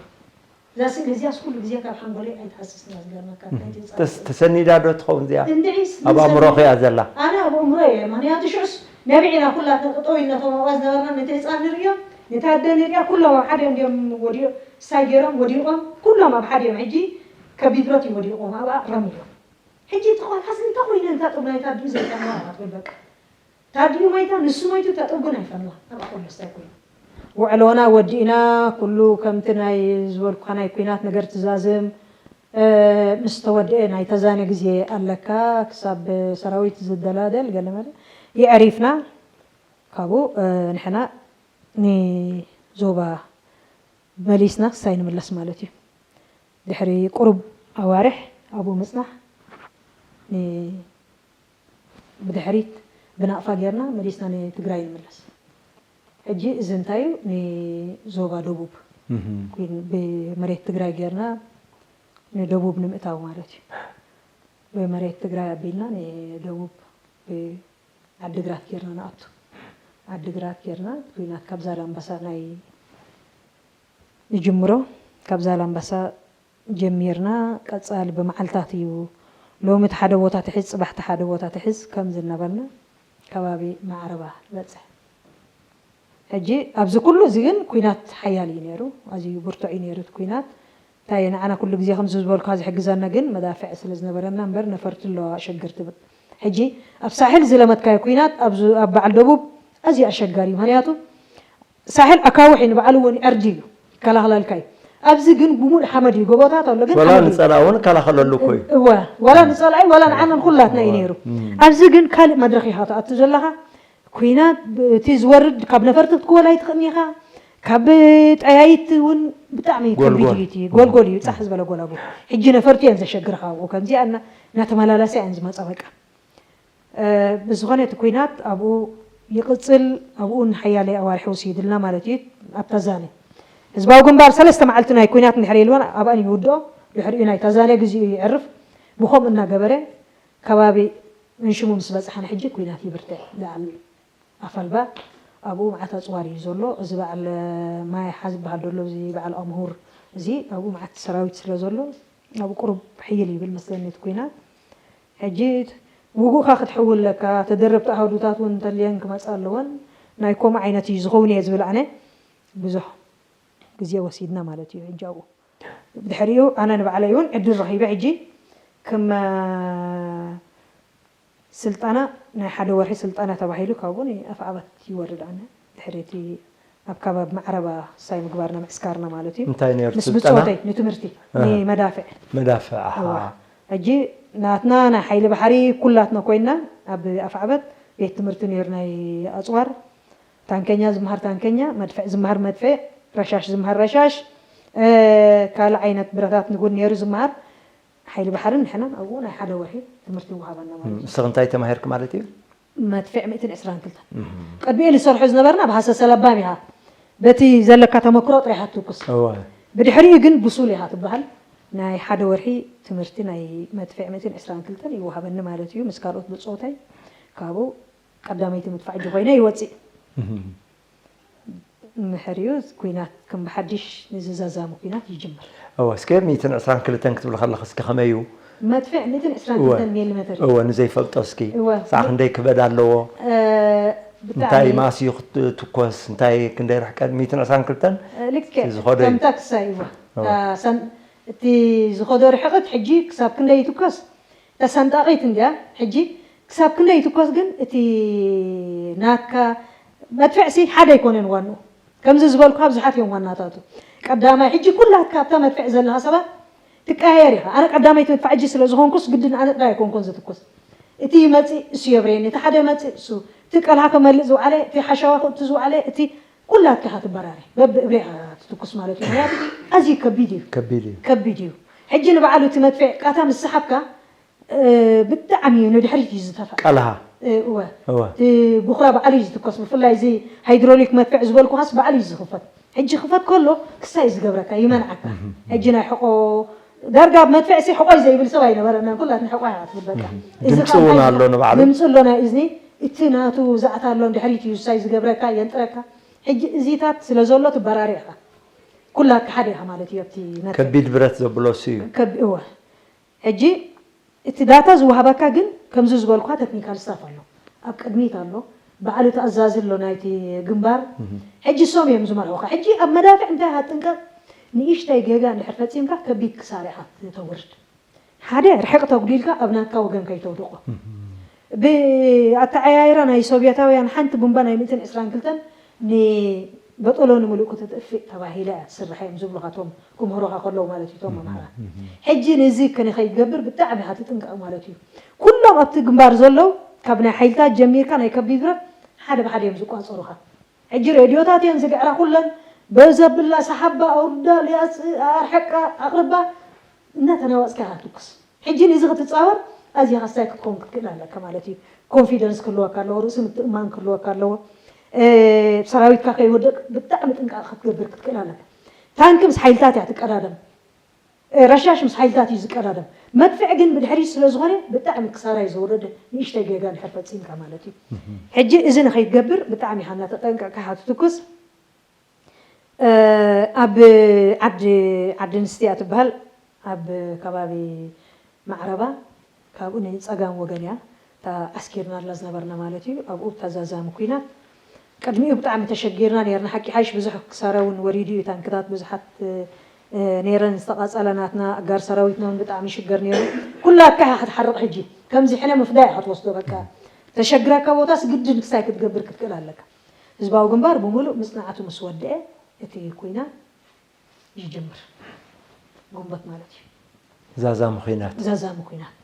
እዛ ስእሊ እዚኣስ ኩሉ ግዜ ካብ ሓንጎለይ ኣይትሃስስን እያ ዝገርመካ። እንታይ ትብል ጸሓፊ? ተሰኒዳ ዶ ትኸውን እዚኣ? እንድዒስ ኣብ ኣእምሮኺ እያ ዘላ? ኣነ ኣብ ኣእምሮ እየ። ምኽንያቱ ሽዑስ ነቢዕና ኩላትና ጠጠው ኢልና እቶም ኣብኣ ዝነበርና ነቲ ህፃን ንርእዮ፣ ነታ ኣደ ንርእያ፣ ኩሎም ኣብ ሓደ እዮም ወዲኦ ሳይ ገይሮም ወዲቖም ኩሎም ኣብ ሓደ እዮም። ሕጂ ከቢድ ብረት እዩ ወዲቖም ኣብኣ ረም እዮም። ሕጂ እቲ ቆልዓስ እንታይ ኮይኑ እንታይ ጥብ ናይታ ኣዲኡ ዘይጠመዋ ክትብል በቃ። ታዲኡ ማይታ ንሱ ማይቱ ታጠብ ግን ኣይፈላ ኣብ ኣቆለስታይ ኮይኑ ውዕሎና ወዲእና ኩሉ ከምቲ ናይ ዝበልኩካ ናይ ኩናት ነገር ትዛዝም ምስ ተወደአ ናይ ተዛነ ግዜ ኣለካ ክሳብ ሰራዊት ዝደላደል ገለመለ የዕሪፍና ካብኡ ንሕና ንዞባ መሊስና ክሳይ ንምለስ ማለት እዩ። ድሕሪ ቁሩብ ኣዋርሕ ኣብኡ ምጽናሕ ን- ብድሕሪት ብናቕፋ ጌርና መሊስና ንትግራይ ንምለስ። ሕጂ እዚ እንታይ እዩ? ንዞባ ደቡብ እህ። ኩን- ብመሬት ትግራይ ጌርና ንደቡብ ንምእታው ማለት እዩ። ብመሬት ትግራይ ኣቢልና ንደቡብ ብ- ዓድግራት ጌርና ንኣቱ። ዓድግራት ጌርና ኩናት ካብ ዛላምበሳ ናይ ንጅምሮ ካብ ዛላምበሳ ጀሚርና ቀጻሊ ብመዓልታት እዩ። ሎሚ እቲ ሓደ ቦታ ትሕዝ፣ ጽባሕ እቲ ሓደ ቦታ ትሕዝ ከም ዝነበርና ከባቢ ማዕረባ ንበጽሕ። ሕጂ ኣብዚ ኩሉ እዚ ግን ኩናት ሓያል እዩ ነይሩ፣ ኣዝዩ ብርቱዕ እዩ ነይሩ እቲ ኩናት። እንታይ ንዓና ኩሉ ግዜ ከምዚ ዝበልካ ዝሕግዘና ግን መዳፍዕ ስለ ዝነበረና እምበር ነፈርቲ ኣለዋ ኣሸግር ትብል። ሕጂ ኣብ ሳሕል ዝለመድካዮ ኩናት ኣብዚ ኣብ በዓል ደቡብ ኣዝዩ ኣሸጋሪ እዩ። ምክንያቱ ሳሕል ኣካውሕ እዩ፣ ንባዕሉ እውን ዕርዲ እዩ፣ ይከላኸለልካ እዩ። ኣብዚ ግን ጉሙድ ሓመድ እዩ፣ ጎቦታት ኣሎ ግን ወላ ሓመድ እዩ። ንፀላእ እውን እከላኸለሉ እኮ እዩ። እወ፣ ዋላ ንፀላኢ ዋላ ንዓና ንኩላትና እዩ ነይሩ። ኣብዚ ግን ካልእ መድረኽ ኢኻ ትኣቱ ዘለኻ። ኩናት እቲ ዝወርድ ካብ ነፈርቲ ክትክወል ኣይትኽእልን ኢኻ። ካብ ጠያይት እውን ብጣዕሚ ከቢድ ጎልጎል። እዩ እቲ ጎልጎል እዩ ፃሕ ዝበለ ጎላጉል። ሕጂ ነፈርቲ እየን ዘሸግርኻ ኣብኡ ከምዚኣ እና እናተመላለሳ እየን ዝመፃ በቃ። እ፣ ብዝኾነ እቲ ኩናት ኣብኡ ይቕፅል፣ ኣብኡ ንሓያለ ኣዋርሒ ወሲድልና ማለት እዩ። ኣብ ተዛነ ህዝባዊ ግንባር ሰለስተ መዓልቲ ናይ ኩናት እንድሕር የልወን ኣብኣን ይውድኦ። ድሕሪኡ ናይ ተዛነ ግዚኡ ይዕርፍ። ብኸምኡ እናገበረ ከባቢ እንሽሙ ምስ በፅሓና ሕጂ ኩናት ይብርትዕ። በዓል ኣፋልባ ኣብኡ መዓት ኣፅዋር እዩ ዘሎ። እዚ በዓል ማይሓ ዝበሃል ዘሎ እዚ በዓል ኣምሁር እዚ ኣብኡ መዓት ሰራዊት ስለ ዘሎ ኣብኡ ቁሩብ ሕይል ይብል መስለኒ እቲ ኩናት። ሕጂ ውጉእካ ክትሕውል ኣለካ። ተደረብቲ ኣሃዱታት እውን እንተልየን ክመፃ ኣለወን። ናይ ከምኡ ዓይነት እዩ ዝኸውን እየ ዝብል ኣነ። ብዙሕ ግዜ ወሲድና ማለት እዩ ሕጂ ኣብኡ። ብድሕሪኡ ኣነ ንባዕለይ እውን ዕድል ረኺበ ሕጂ ከም ስልጠና ናይ ሓደ ወርሒ ስልጠና ተባሂሉ ካብኡ ንኣፍዓበት ይወርድ ኣነ ድሕሪ እቲ ኣብ ከባቢ ማዕረባ ሳይ ምግባርና ምዕስካርና ማለት እዩ። እንታይ ነይሩ እቲ ምስ ስልጠና? ብፆተይ ንትምህርቲ ኣሃ። ንመዳፍዕ መዳፍዕ ኣሓ እዋ። ሕጂ ናትና ናይ ሓይሊ ባሕሪ ኩላትና ኮይና ኣብ ኣፍዓበት ቤት ትምህርቲ ነይሩ ናይ ኣፅዋር ታንከኛ ዝመሃር ታንከኛ መድፍዕ ዝመሃር መድፍዕ ረሻሽ ዝመሃር ረሻሽ እ፣ ካልእ ዓይነት ብረታት ንጉድ ነይሩ ዝመሃር ሓይሊ ባሕርን ንሕናን ኣብኡ ናይ ሓደ ወርሒ ትምህርቲ ይወሃበና ማለት እዩ። ንስኺ እንታይ ተማሂርክ ማለት እዩ? መድፍዕ ሚእትን ዕስራን ክልተን ቅድሚኡ ንሰርሖ ዝነበርና ብሃሰሰ ለባም ኢኻ በቲ ዘለካ ተመክሮ ጥራይ ኢኻ ትትኩስ እወ ብድሕሪኡ ግን ብሱል ኢኻ ትበሃል ናይ ሓደ ወርሒ ትምህርቲ ናይ መድፍዕ ሚእትን ዕስራን ክልተን ይወሃበኒ ማለት እዩ ምስ ካልኦት ብፆተይ ካብኡ ቀዳመይቲ ምድፋዕ እጂ ኮይነ ይወፅእ ድሕሪኡ ኩናት ከም ብሓድሽ ንዝዛዛሙ ኩናት ይጅምር እወ እስከ ሚእትን ዕስራን ክልተን ክትብል ከለኺ እስከ ከመይ እዩ? መድፍዕ ሚእትን ዕስራን ክልተን ሚሊ ሜትር እዩ እወ ንዘይፈልጦ እስኪ እወ ሳዕ ክንደይ ክበድ ኣለዎ? እ፣ ብጣዕሚ እንታይ ማስ እዩ ክትትኮስ እንታይ ክንደይ ርሕቀት ሚእትን ዕስራን ክልተን ልክዕ ዝኸዶ እዩ። ከምታ ክሳይ እዋ እታ ሰን- እቲ ዝኸዶ ርሕቐት ሕጂ ክሳብ ክንደይ ይትኮስ እታ ሰንጣቒት እንድያ ሕጂ ክሳብ ክንደይ ይትኮስ ግን እቲ ናትካ መድፍዕሲ ሓደ ኣይኮነን ዋንኡ ከምዚ ዝበልኩ ብዙሓት እዮም ዋናታቱ ቀዳማይ ሕጂ ኩላትካ ኣብታ መድፍዕ ዘለኻ ሰባት ትቀያየር ኢኻ ኣነ ቀዳመይቲ መድፋዕ ሕጂ ስለ ዝኾንኩስ ግድን ኣነ ጥራይ ኣይኮንኩን ዝትኩስ እቲ ይመፅእ እሱ የብረየኒ እቲ ሓደ መፅእ እሱ እቲ ቀልሃ ከመልእ ዝውዓለ እቲ ሓሸዋ ክእቱ ዝውዓለ እቲ ኩላትካ ኢኻ ትበራሪ በብእብሬኻ ትትኩስ ማለት እዩ ምክንያቱ ኣዝዩ ከቢድ እዩ ከቢድ እዩ። ከቢድ እዩ ሕጂ ንባዕሉ እቲ መድፍዕ ቃታ ምስ ሰሓብካ እ፣ ብጣዕሚ እዩ ንድሕሪት እዩ ዝተፋ ቀልሃ እ፣ እወ እወ እቲ ቡኽራ ባዕሉ እዩ ዝትኮስ ብፍላይ እዚ ሃይድሮሊክ መድፍዕ ዝበልኩኻስ ባዕሉ እዩ ዝኽፈት ሕጂ ክፈት ከሎ ክሳይ እዩ ዝገብረካ ይመንዓካ ሕጂ ናይ ሕቆ ዳርጋ ኣብ መድፍዕ ሲ ሕቆይ ዘይብል ሰብ ኣይነበረናን ኩላትና ሕቆ ኢኻ ትብል በቃ እዚ ድምፂ ካብ እውን እንታይ ኣሎ ንባዕሉ ድምፂ ኣሎ ናይ እዝኒ እቲ ናቱ ዛዕታ ኣሎ ድሕሪት እዩ ሳይ ዝገብረካ የንጥረካ ሕጂ እዚታት ስለ ዘሎ ትበራሪ ኢኻ ኩላትካ ሓደ ኢኻ ማለት እዩ ኣብቲ መድፍዕ ከቢድ ብረት ዘብሎ እሱ እዩ። ከብ እወ ሕጂ እቲ ዳታ ዝወሃበካ ግን ከምዚ ዝበልኳ ተክኒካል ስታፍ ኣሎ ኣብ ቅድሚት ኣሎ ባዕሉ ተኣዛዚ ኣሎ ናይቲ ግንባር ሕጂ ሶም እዮም ዝመርሑካ ሕጂ ኣብ መዳፍዕ እንታይ ሃጥንቀ ንእሽተይ ጌጋ እንድሕር ፈፂምካ ከቢድ ክሳራ ኢኻ ተውርድ ሓደ ርሕቕ ተጉዲልካ ኣብ ናትካ ወገን ከይተውድቆ ብኣተዓያይራ ናይ ሶቪየታውያን ሓንቲ ቡምባ ናይ ሚእትን ዕስራን ክልተን ንበጠሎ ንምሉእ ክትጥፍእ ተባሂላ እያ ትስራሕ እዮም ዝብሉኻ እቶም ክምህሩኻ ከለዉ ማለት እዩ እቶም መምሃራን ሕጂ ነዚ ከነ ከይገብር ብጣዕሚ ኢኻ ትጥንቀቕ ማለት እዩ ኩሎም ኣብቲ ግንባር ዘለዉ ካብ ናይ ሓይልታት ጀሚርካ ናይ ከቢድ ብረት ሓደ ብሓደ እዮም ዝቋፀሩኻ ሕጂ ሬድዮታት እየን ዝግዕራ ኩለን በዘብላ ሰሓባ ኣውርዳ ልያፅ ኣርሐቃ ኣቕርባ እናተናወፅካ ኢኻ ትኩስ ሕጂ ንዚ ክትፃወር ኣዚኻ ስታይ ክትከውን ክትክእል ኣለካ ማለት እዩ ኮንፊደንስ ክህልወካ ኣለዎ ርእሲ ምትእማን ክህልወካ ኣለዎ ሰራዊትካ ከይወደቅ ብጣዕሚ ጥንቃቂ ክትገብር ክትክእል ኣለካ ታንኪ ምስ ሓይልታት እያ ትቀዳደም ረሻሽ ምስ ሓይልታት እዩ ዝቀዳደም መድፍዕ ግን ብድሕሪት ስለ ዝኾነ ብጣዕሚ ክሳራ እዩ ዝወረደ ንእሽተይ ጌጋ እንድሕር ፈፂምካ ማለት እዩ ሕጂ እዚ ንኸይትገብር ብጣዕሚ ኢኻ እናተጠንቀቅካ ኢኻ ትትኩስ ኣብ ዓዲ ዓዲ ኣንስትያ ትበሃል ኣብ ከባቢ ማዕረባ ካብኡ ንፀጋም ወገን እያ እታ ዓስኪርናላ ዝነበርና ማለት እዩ ኣብኡ ተዛዛሚ ኩናት ቅድሚኡ ብጣዕሚ ተሸጊርና ነርና። ሓቂ ሓይሽ ብዙሕ ክሳራ እውን ወሪዱ እዩ። ታንክታት ብዙሓት ነረን ዝተቓጸለ ናትና ኣጋር ሰራዊትና እውን ብጣዕሚ ይሽገር ነይሩ። ኩላትካ ኢኻ ክትሓርቕ ሕጂ ከምዚ ሕነ ምፍዳይ ኢኻ ትወስዶ። በቃ ተሸግረካ ቦታስ ግድን ክሳይ ክትገብር ክትክእል ኣለካ። ህዝባዊ ግንባር ብምሉእ ምጽናዕቱ ምስ ወደአ እቲ ኩናት ይጅምር። ግንቦት ማለት እዩ። ዛዛሚ ኩናት ዛዛሚ ኩናት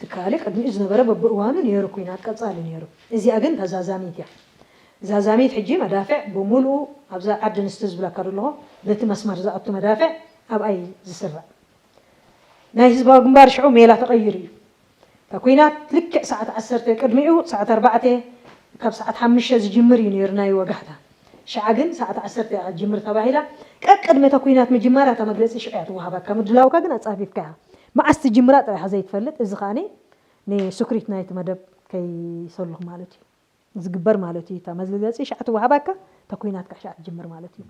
ትካለ ቅድሚኡ ዝነበረ በብእዋኑ ነይሩ ኩናት ቀጻሊ ነይሩ። እዚኣ ግን ተዛዛሚት እያ። ዛዛሚት ሕጂ መዳፍዕ ብምሉኡ ኣብዛ ዓዲ ንስቲ ዝብለካ ዘለኹ በቲ መስመር ዝኣቱ መዳፍዕ ኣብኣይ ዝስራዕ ናይ ህዝባዊ ግንባር ሽዑ ሜላ ተቐይሩ እዩ። እታ ኩናት ልክዕ ሰዓት ዓሰርተ ቅድሚኡ ሰዓት ኣርባዕተ ካብ ሰዓት ሓሙሽተ ዝጅምር እዩ ነይሩ ናይ ወጋሕታ። ሽዓ ግን ሰዓት ዓሰርተ እያ ክትጅምር ተባሂላ። ቀቅድሚ እታ ኩናት ምጅማራ እታ መግለፂ ሽዑ እያ ትወሃበካ። ምድላውካ ግን ኣፃፊፍካ እያ። መዓስ ትጅምራ ጥራይ ኢኻ ዘይትፈልጥ። እዚ ከዓኒ ንስክሪት ናይቲ መደብ ከይሰሉኽ ማለት እዩ ዝግበር ማለት እዩ። እታ መግለፂ ሽዓ ትወሃበካ፣ እታ ኩናት ከዓ ሽዓ ትጅምር ማለት እዩ።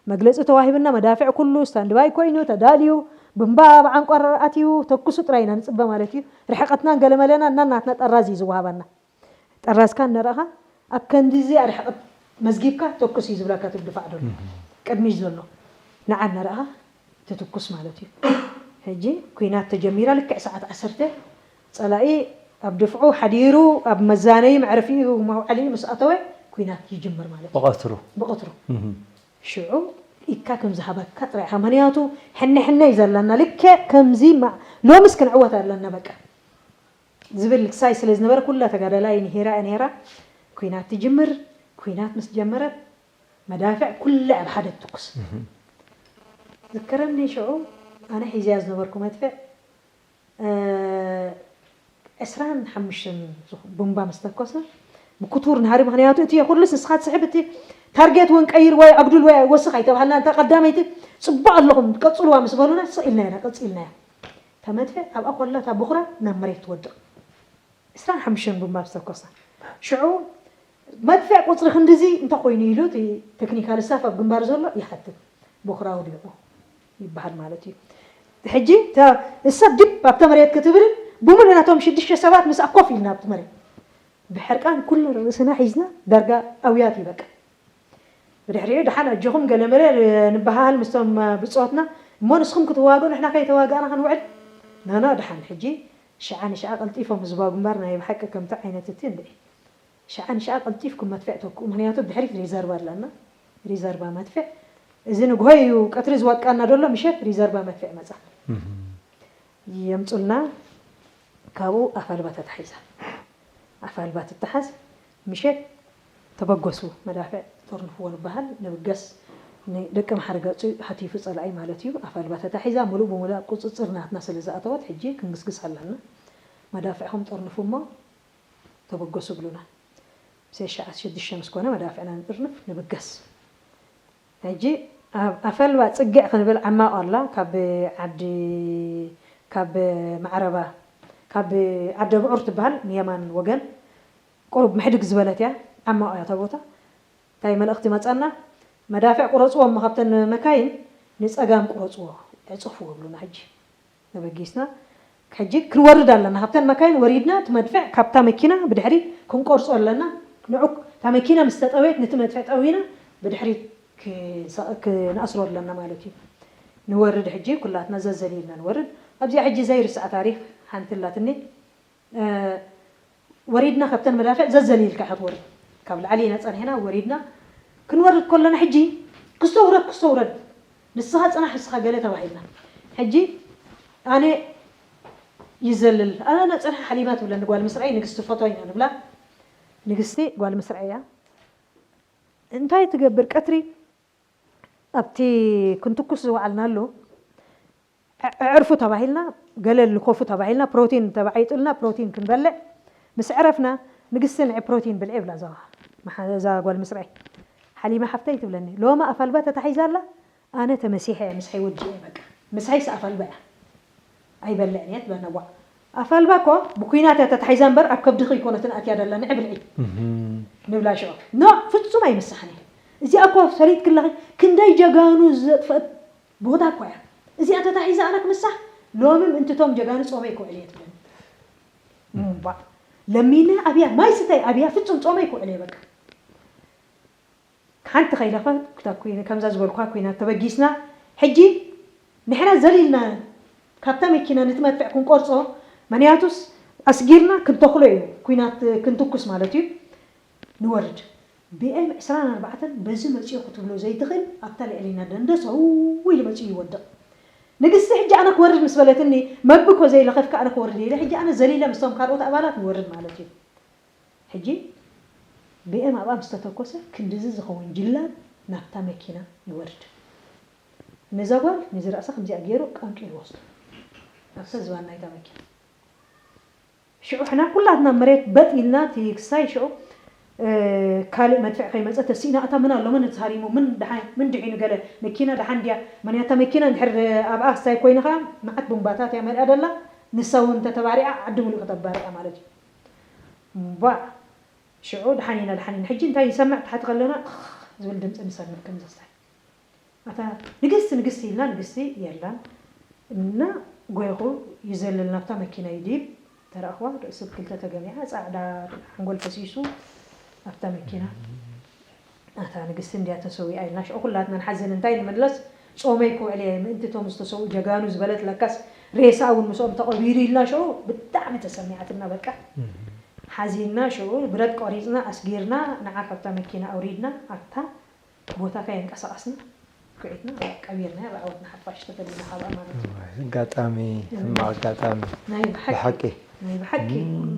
መግለፂ ተዋሂብና፣ መዳፍዕ ኩሉ ስታንድባይ ኮይኑ ተዳልዩ፣ ብንባ ኣብ ዓንቋር ኣትዩ ተኩሱ ጥራይ ኢና ንፅበ ማለት እዩ። ርሕቀትናን ገለመለና እና ናትና ጠራዝ እዩ ዝወሃበና። ጠራዝካ እናረእኻ ኣብ ከንዲዚ ኣርሕቐት መዝጊብካ ተኩስ እዩ ዝብለካ እቲ ድፋዕ ዘሎ ቅድሚ ዘሎ ንዓ እናረእኻ ትትኩስ ማለት እዩ። ሕጂ ኩናት ተጀሚራ ልክዕ ሰዓት ዓሰርተ ፀላኢ ኣብ ድፍዑ ሓዲሩ ኣብ መዛነዩ መዕረፊኡ መውዓሊኡ ምስ ኣተወ ኩናት ይጅምር ማለት እዩ። ብቐትሩ ብቐትሩ ሽዑ ኢካ ከም ዝሃበካ ጥራይ ኢኻ። ምክንያቱ ሕነ ሕነ እዩ ዘለና። ልክዕ ከምዚ ማ- ሎምስ ክንዕወት ኣለና በቃ ዝብል ክሳይ ስለ ዝነበረ ኩላ ተጋዳላይ ንሄራ እያ ነይራ። ኩናት ትጅምር። ኩናት ምስ ጀመረት መዳፍዕ ኩላ ኣብ ሓደ ትኩስ ዝከረኒ ሽዑ ኣነ ሒዝያ ዝነበርኩ መድፍዕ ዕስራን ሓሙሽተን ቡምባ ምስ ተኮሰ ብክቱር ናህሪ ምክንያቱ እቲ ኩሉስ ንስኻ ትስሕብ እቲ ታርጌት እውን ቀይር ወይ ኣጉድል ወይ ወስኽ ኣይተባሃልና እንተ ቀዳመይቲ ፅቡቅ ኣለኹም ቀፅልዋ ምስ በሉና ስቕ ኢልናያ ቀፂልናያ እታ መድፍዕ ኣብኣ ኮላ እታ ቦኽራ ናብ መሬት ትወድቕ። ዕስራን ሓሙሽተን ቡምባ ምስ ተኮስና ሽዑ መድፍዕ ቁፅሪ ክንድዚ እንተ ኮይኑ ኢሉ እቲ ቴክኒካል ስታፍ ኣብ ግንባር ዘሎ ይሓትት። ቦኽራ ወዲቑ ይበሃል ማለት እዩ። ሕጂ እታ እሳ ድብ ኣብታ መሬት ክትብልን ብምሉእ ናቶም ሽዱሽተ ሰባት ምስኣ ኮፍ ኢልና ኣብቲ መሬት ብሕርቃን ኩሉ ርእስና ሒዝና ዳርጋ ኣውያት እዩ በቃ። ብድሕሪኡ ደሓን ኣጆኹም ገለመለ ንበሃሃል ምስቶም ብጾትና እሞ ንስኹም ክትዋግኡ ንሕና ከይተዋጋእና ክንውዕል ናና ደሓን ሕጂ ሽዓ ንሽዓ ቀልጢፎም ህዝባዊ ግንባር ናይ ብሓቂ ከምቲ ዓይነት እቲ እንድዒ ሽዓ ንሽዓ ቀልጢፍኩም መድፍዕ ተክኡ ምክንያቱ ብድሕሪት ሪዘርቭ ኣለና ሪዘርቫ መድፍዕ እዚ ንግሆ እዩ ቀትሪ ዝወድቃና ደሎ ምሸት ሪዘርቫ መድፍዕ መጻ የምጹልና ካብኡ ኣፋልባ ተታሒዛ ኣፋልባ ትተሓዝ ምሸት ተበገሱ መዳፍዕ ጠርንፍዎ ንበሃል ንብገስ ንደቂ ምሓረ ገጹ ሃቲፉ ጸላኢ ማለት እዩ ኣፋልባ ተታሒዛ ሙሉእ ብሙሉእ ኣብ ቁጽጽር ናትና ስለ ዝኣተወት ሕጂ ክንግስግስ ኣለና መዳፍዕኹም ጠርንፉ እሞ ተበገሱ ብሉና ምሸት ሸዓ ሽዱሽተ ምስ ኮነ መዳፍዕና ንጥርንፍ ንብገስ ሕጂ ኣብ ኣፈልባ ፅግዕ ክንብል ዓማቕ ኣላ ካብ ዓዲ ካብ ማዕረባ ካብ ዓዲ ብዑር ትበሃል ንየማን ወገን ቁሩብ ምሕድግ ዝበለት እያ ዓማቕ እያ እታ ቦታ እንታይ መልእኽቲ መፀና መዳፍዕ ቁረፅዎ እሞ ካብተን መካይን ንፀጋም ቁረፅዎ ዕፅፍዎ ብሉና ሕጂ ተበጊስና ሕጂ ክንወርድ ኣለና ካብተን መካይን ወሪድና እቲ መድፍዕ ካብታ መኪና ብድሕሪት ክንቆርጾ ኣለና ንዑ እታ መኪና ምስ ተጠወየት ነቲ መድፍዕ ጠዊና ብድሕሪት ክንኣስሮ ኣለና ማለት እዩ ንወርድ ሕጂ ኩላትና ዘዘሊልና ንወርድ ኣብዚኣ ሕጂ ዘይርስዓ ታሪክ ሓንቲ ኣላትኒ ወሪድና ካብተን መዳፍዕ ዘዘሊልካ ኢኻ ትወርድ ካብ ላዕሊ ኢና ጸኒሕና ወሪድና ክንወርድ ከለና ሕጂ ክስቶ ውረድ ክስቶ ውረድ ንስኻ ጽናሕ ንስኻ ገለ ተባሂልና ሕጂ ኣነ ይዘልል ኣነ ጽናሕ ሓሊማ ትብለኒ ጓል ምስራይ ንግስቲ ፈቶ ኢና ንብላ ንግስቲ ጓል ምስራይ እያ እንታይ ትገብር ቀትሪ ኣብቲ ክንትኩስ ዝወዓልናሉ ኣዕርፉ ተባሂልና ገለ ልኮፉ ተባሂልና ፕሮቲን ተባዒጡልና ፕሮቲን ክንበልዕ ምስ ዕረፍና ንግስቲ ንዒ ፕሮቲን ብልዒ ይብላ እዛ እዛ ጓል ምስራይ ሓሊማ ሓፍተይ ትብለኒ ሎሚ ኣፋልባ ተታሒዛ ኣላ ኣነ ተመሲሐ እየ ምስሐይ ወዲአ እየ በቃ ምስሐይስ ኣፋልባ እያ ኣይበልዕን እየ ትብለና ዋዕ ኣፋልባ እኮ ብኩናት እያ ተታሒዛ እምበር ኣብ ከብድኺ ኣይኮነትን ኣትያ ደላ ንዒ ብልዒ ንብላ ሽዑ ኖ ፍጹም ኣይምሳሕን እየ እዚኣ እኮ ፈሊጥኪ ኣለኺ ክንደይ ጀጋኑ ዘጥፈአት ቦታ እኮ እያ እዚኣ ተታሒዛ ኣነ ክምሳሕ ሎሚ ምእንቲ ቶም ጀጋኑ ጾመይ ክውዕል እየ ትብለኒ እምባ ለሚነ ኣብያ ማይ ስተይ ኣብያ ፍጹም ጾመይ ክውዕል እየ በቃ ሓንቲ ከይለኸ ኩታ ኩይነ ከምዛ ዝበልኳ ኩናት ተበጊስና። ሕጂ ንሕና ዘሊልና ካብታ መኪና ነቲ መድፍዕ ክንቆርጾ፣ ምኽንያቱስ ኣስጊርና ክንተኽሎ እዩ፣ ኩናት ክንትኩስ ማለት እዩ። ንወርድ። ቢ ኤም ዕስራን ኣርባዕተን በዚ መጺኦ ክትብሎ ዘይትኽእል ኣብታ ልዕሊና ደንደሰው ኢሉ መጺኡ ይወድቕ። ንግስቲ ሕጂ ኣነ ክወርድ ምስ በለትኒ፣ መቢ እኮ ዘይለኸፍካ ኣነ ክወርድ ኢለ፣ ሕጂ ኣነ ዘሊለ ምስቶም ካልኦት ኣባላት ንወርድ ማለት እዩ። ሕጂ ቢ ኤም ኣብኣ ምስ ተተኮሰ ክንድዚ ዝኸውን ጅላብ ናብታ መኪና ይወርድ። ነዛ ጓል ነዚ ርእሳ ከምዚኣ ገይሩ ቀንቂሉ ወስዶ ኣብታ ዝባን ናይታ መኪና። ሽዑ ሕና ኩላትና መሬት በጥ ኢልና እቲ ክሳይ ሽዑ ካልእ መድፍዕ ከይመጸ ተሲእና እታ ምን ኣሎ ምን ተሃሪሙ ምን ደሓን ምን ድሒኑ ገለ መኪና ደሓን ድያ መን እያ እታ መኪና እንድሕር ኣብኣ ክሳይ ኮይንኻ መዓት ቡምባታት እያ መሊኣ ደላ ንሳ እውን እንተተባሪዓ ዓዲ ሙሉእ ከተባርዕ እያ ማለት እዩ። እምቧዕ ሽዑ ደሓን ኢና ደሓን ኢና ሕጂ እንታይ ንሰምዕ ታሕቲ ከለና ዝብል ድምፂ ንሰምዕ ከምዚ ክሳይ ኣታ ንግስቲ ንግስቲ ኢልና ንግስቲ የላን እና ጎይኹ ይዘልል ናብታ መኪና ይድይብ ተረእኽዋ ርእሱ ብክልተ ተገሚዓ ፃዕዳ ሓንጎል ፈሲሱ ኣብታ መኪና ኣታ ንግስቲ እንድያ ተሰዊኣ ኢልና ሽዑ ኩላትና ንሓዝን እንታይ ንምለስ ፆመይ ክውዕል እየ ምእንቲ እቶም ዝተሰውኡ ጀጋኑ ዝበለት ለካስ ሬሳ እውን ምስኦም ተቐቢሩ ኢልና ሽዑ ብጣዕሚ ተሰሚዓትና በቃ ሓዚንና ሽዑ ብረት ቆሪፅና ኣስጊርና ንዓ ካብታ መኪና ኣውሪድና ኣብታ ቦታ ከየንቀሳቐስና ኩዒትና ቀቢርናያ ብዓወት ንሓፋሽ ተፈሊና ካብኣ ማለት እዩ። ኣጋጣሚ ሕማቕ ኣጋጣሚ ናይ ብሓቂ ብሓቂ ናይ ብሓቂ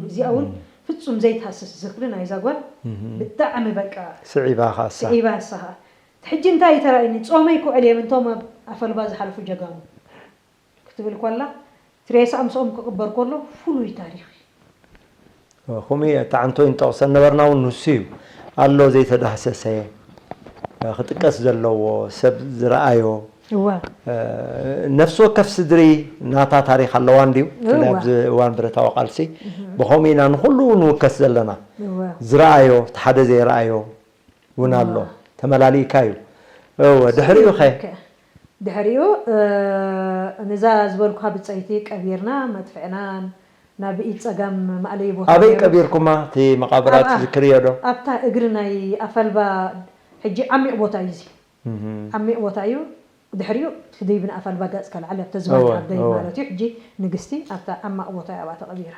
እዚኣ እውን ፍጹም ዘይትሃስስ ዝኽሪ ናይዛ ጓል ብጣዕሚ በቃ ስዒባ ኻሳ ስዒባ ንሳ ኸዓ ሕጂ እንታይ እዩ ተራእዩኒ ጾመይ ክውዕል እየ ምንቶም ኣብ ኣፈልባ ዝሓለፉ ጀጋኑ ክትብል ኮላ እቲ ሬሳ ምስኦም ክቕበር ኮሎ ፍሉይ ታሪኽ እዩ። ከምኡ እዩ እታ ዓንቶ ይንጠቕሰ ነበርና እውን ንሱ እዩ ኣሎ ዘይተዳህሰሰ ክጥቀስ ዘለዎ ሰብ ዝረኣዮ እወ ነፍሲ ወከፍ ስድሪ ናታ ታሪክ ኣለዋ እንድዩ ብፍላይ እወ ኣብዚ እዋን ብረታዊ ቃልሲ ብኸምኡ ኢና ንኩሉ ንውከስ ዘለና እወ ዝረኣዮ እቲ ሓደ ዘይረኣዮ እውን ኣሎ ተመላሊእካ እዩ እወ ድሕሪኡ ኸ ድሕሪኡ ንዛ ዝበልኩኻ ብፀይቲ ቀቢርና መጥፍዕናን ናብ ኢድ ፀጋም ማእለዩ ቦታ ኣበይ ነይሩ። ቀቢርኩማ እቲ መቃብራ ኣብኣ። ትዝክርዮ ዶ ኣብታ እግሪ ናይ ኣፈልባ ሕጂ ዓሚቕ ቦታ እዩ እዚ እህ። ዓሚቕ ቦታ እዩ ድሕሪኡ እቲ ደይብን ኣፈልባ ገፅካ ላዕሊ ኣብተ ዝባን እወ፣ ዓደይ እወ። ማለት እዩ ሕጂ ንግስቲ ኣብታ ዓማቕ ቦታ እዩ ኣብኣ ተቐቢራ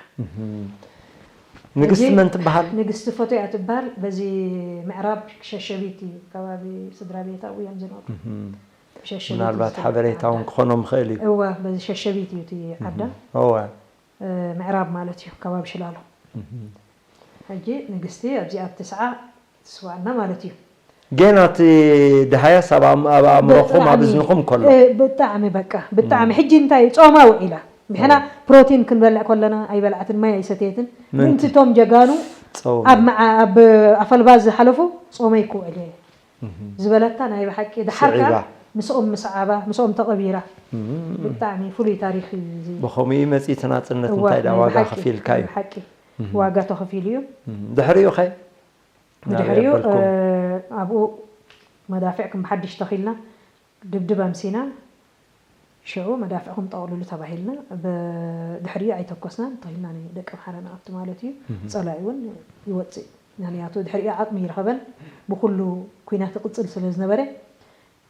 ንግስቲ ሕጂ መን ትበሃል ንግስቲ ፎቶ እያ ትበሃል በዚ ምዕራብ ሸሸቢት እዩ ከባቢ ስድራ ቤት ኣብኡ እዮም ዝነብሩ ሸሸቢት እዩ ምናልባት ዝትብሃል ሓበሬታ እውን ዓዳ። ክኾኖም ይኽእል እዩ እወ በዚ ሸሸቢት እዩ እቲ ዓዳ እወ ምዕራብ ማለት እዩ ከባቢ ሽላሎ ሕጂ ንግስቲ ኣብዚኣ ትስዓ ትስዋዕና ማለት እዩ ጌና እቲ ድሃያስ ኣብ ኣእምሮኹም ኣብ እዝንኹም ከሎ ብጣዕሚ በቃ ብጣዕሚ ሕጂ እንታይ ጾማ ውዒላ ንሕና ፕሮቲን ክንበልዕ ከለና ኣይበልዓትን ማይ ኣይሰተየትን ምእንቲ እቶም ጀጋኑ ኣብ ኣፈልባ ዝሓለፉ ጾመይ ክውዕል እየ ዝበለታ ናይ ብሓቂ ደሓር ከዓ ምስኦም ምስዓባ ምስኦም ተቐቢራ ብጣዕሚ ፍሉይ ታሪክ እዩ እዚ ብኸምኡ መፂ እቲ ናፅነት እንታይ ዳ ዋጋ ከፊልካ እዩ ሓቂ ዋጋ ተኸፊሉ እዩ ድሕሪኡ ኸ ብድሕሪኡ ኣብኡ መዳፍዕ ከም ብሓድሽ ተኺልና ድብድብ ኣምሲና ሽዑ መዳፍዕኹም ጠቕልሉ ተባሂልና ብድሕሪኡ ኣይተኮስናን ተኺልና ናይ ደቂ ኣምሓራ ንኣቱ ማለት እዩ ፀላኢ እውን ይወፅእ ምክንያቱ ድሕሪኡ ዓቕሚ ይረኸበን ብኩሉ ኩናት ይቕፅል ስለ ዝነበረ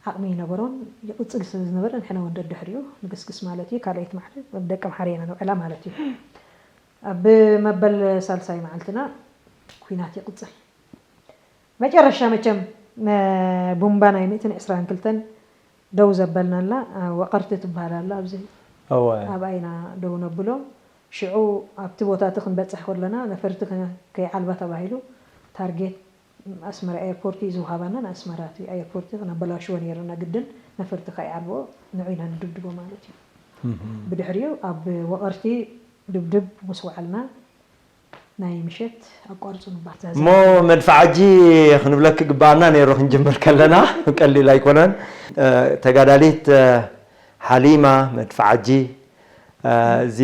ዓቕሚ ይነበሮን ይቕፅል ስለ ዝነበረ ንሕና እውን ደድሕሪኡ ንግስግስ ማለት እዩ ካልኣይቲ ማዕረ ደቂ ኣምሓራ ኢና ንውዕላ ማለት እዩ ኣብ መበል ሳልሳይ መዓልትና ኩናት ይቕፅል መጨረሻ መቸም ቡምባ ናይ ሚእትን ዕስራን ክልተን ደው ዘበልናላ ወቐርቲ ትበሃል ኣላ ኣብዚ ኣብኣ ኢና ደው ነብሎ ሽዑ ኣብቲ ቦታ እቲ ክንበፅሕ ከለና ነፈርቲ ከይዓልባ ተባሂሉ ታርጌት ኣስመራ ኤርፖርት እዩ ዝውሃባና ንኣስመራ እቲ ኣየርፖርት ክነበላሽዎ ነይርና ግድን ነፈርቲ ከይዓልብኦ ንዑ ኢና ንድብድቦ ማለት እዩ ብድሕሪኡ ኣብ ወቐርቲ ድብድብ ምስ ወዓልና ናይ ምሸት ኣቋርፁ ንባር እሞ መድፍዓጂ ክንብለኪ ግባኣና ነይሩ ክንጅምር ከለና ቀሊል ኣይኮነን ተጋዳሊት ሓሊማ መድፍዓጂ እዚ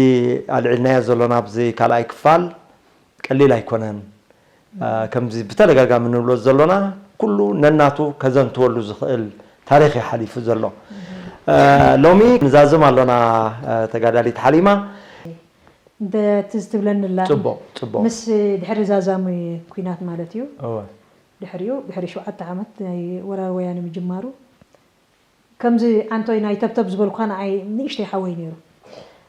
ኣልዒልናዮ ዘሎና ኣብዚ ካልኣይ ክፋል ቀሊል ኣይኮነን ከምዚ ብተደጋጋሚ ንብሎ ዘሎና ኩሉ ነናቱ ከዘንትወሉ ዝኽእል ታሪክ እዩ ሓሊፉ ዘሎ ሎሚ ንዛዝም ኣሎና ተጋዳሊት ሓሊማ እንተ እቲ ዝትብለኒ ኣላ ጽቡቕ ጽቡቕ ምስ ድሕሪ ዛዛሙ ኩናት ማለት እዩ እወ ድሕሪኡ ድሕሪ ሸውዓተ ዓመት ናይ ወራር ወያነ ምጅማሩ ከምዚ ዓንቶይ ናይ ተብተብ ዝበልኳ ንዓይ ንእሽተይ ሓወይ ነይሩ።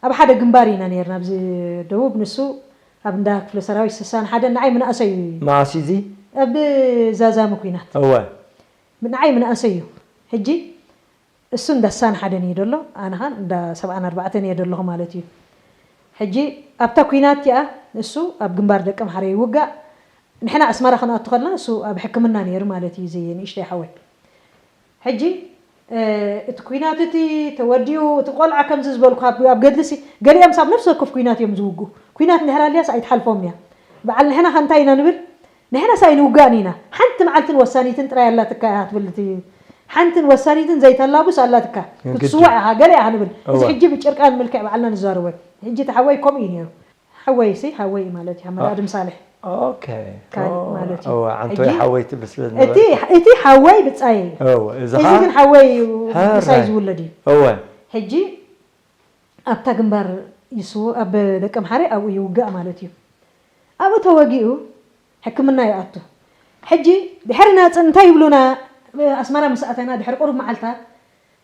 ኣብ ሓደ ግንባር ኢና ነርና ኣብዚ ደቡብ፣ ንሱ ኣብ እንዳ ክፍለ ሰራዊት ስሳን ሓደ ንዓይ ምንኣሰይ እዩ። መዓስ እዚ ኣብ ዛዛሚ ኩናት እወ ንዓይ ምንኣሰይ እዩ። ሕጂ እሱ እንዳ ስሳን ሓደን እዩ ደሎ፣ ኣነ ኸን እንዳ ሰብዓን ኣርባዕተን እየ ደለኹ ማለት እዩ። ሕጂ ኣብታ ኩናት እቲኣ እሱ ኣብ ግንባር ደቀምሓረ ይውጋእ፣ ንሕና ኣስመራ ክንኣቱ ከለና እሱ ኣብ ሕክምና ነይሩ ማለት እዩ። እዚ ንእሽተይ ሓወይ ሕጂ እቲ ኩናት እቲ ተወዲኡ እቲ ቆልዓ ከምዚ ዝበልኩ ኣብ ገድልሲ ገሊኦም ሳብ ነፍሲ ወከፍ ኩናት እዮም ዝውግኡ። ኩናት እንድሕር ኣልያስ ኣይትሓልፎም እያ። በዓል ንሕና ከ እንታይ ኢና ንብል? ንሕናስ ኣይንውጋእን ኢና። ሓንቲ መዓልትን ወሳኒትን ጥራይ ኣላትካ እያ ትብል እቲ ሓንትን ወሳኒትን ዘይተላቡስ ኣላትካ ክትስዋዕ ኢኻ ገለ ኢኻ ንብል። እዚ ሕጂ ብጭርቃን ምልክዕ በዓልና ንዛረቦ። ሕጂ እቲ ሓወይ ከምኡ እዩ ነይሩ። ሓወይሲ ሓወይ ማለት እዩ ሓመድ ኣድም ሳልሕ ኦኬ ካልእ ማለት እዩ። እወ ዓንቶይ ሓወይ ትብል ስለ ዝነበረ እቲ ሓወይ ብጻይ እዩ። እወ እዚ እዚ ኸዓ ግን ሓወይ ምሳይ ሕራይ። ዝውለድ እዩ። እወ ሕጂ ኣብታ ግንባር ይስዎ ኣብ ደቂ ኣምሓራይ ኣብኡ ይውጋእ ማለት እዩ። ኣብኡ ተወጊኡ ሕክምና ይኣቱ። ሕጂ ድሕሪ ናጽ እንታይ ይብሉና? ኣስመራ ምስ ኣተና ድሕሪ ቁሩብ መዓልታት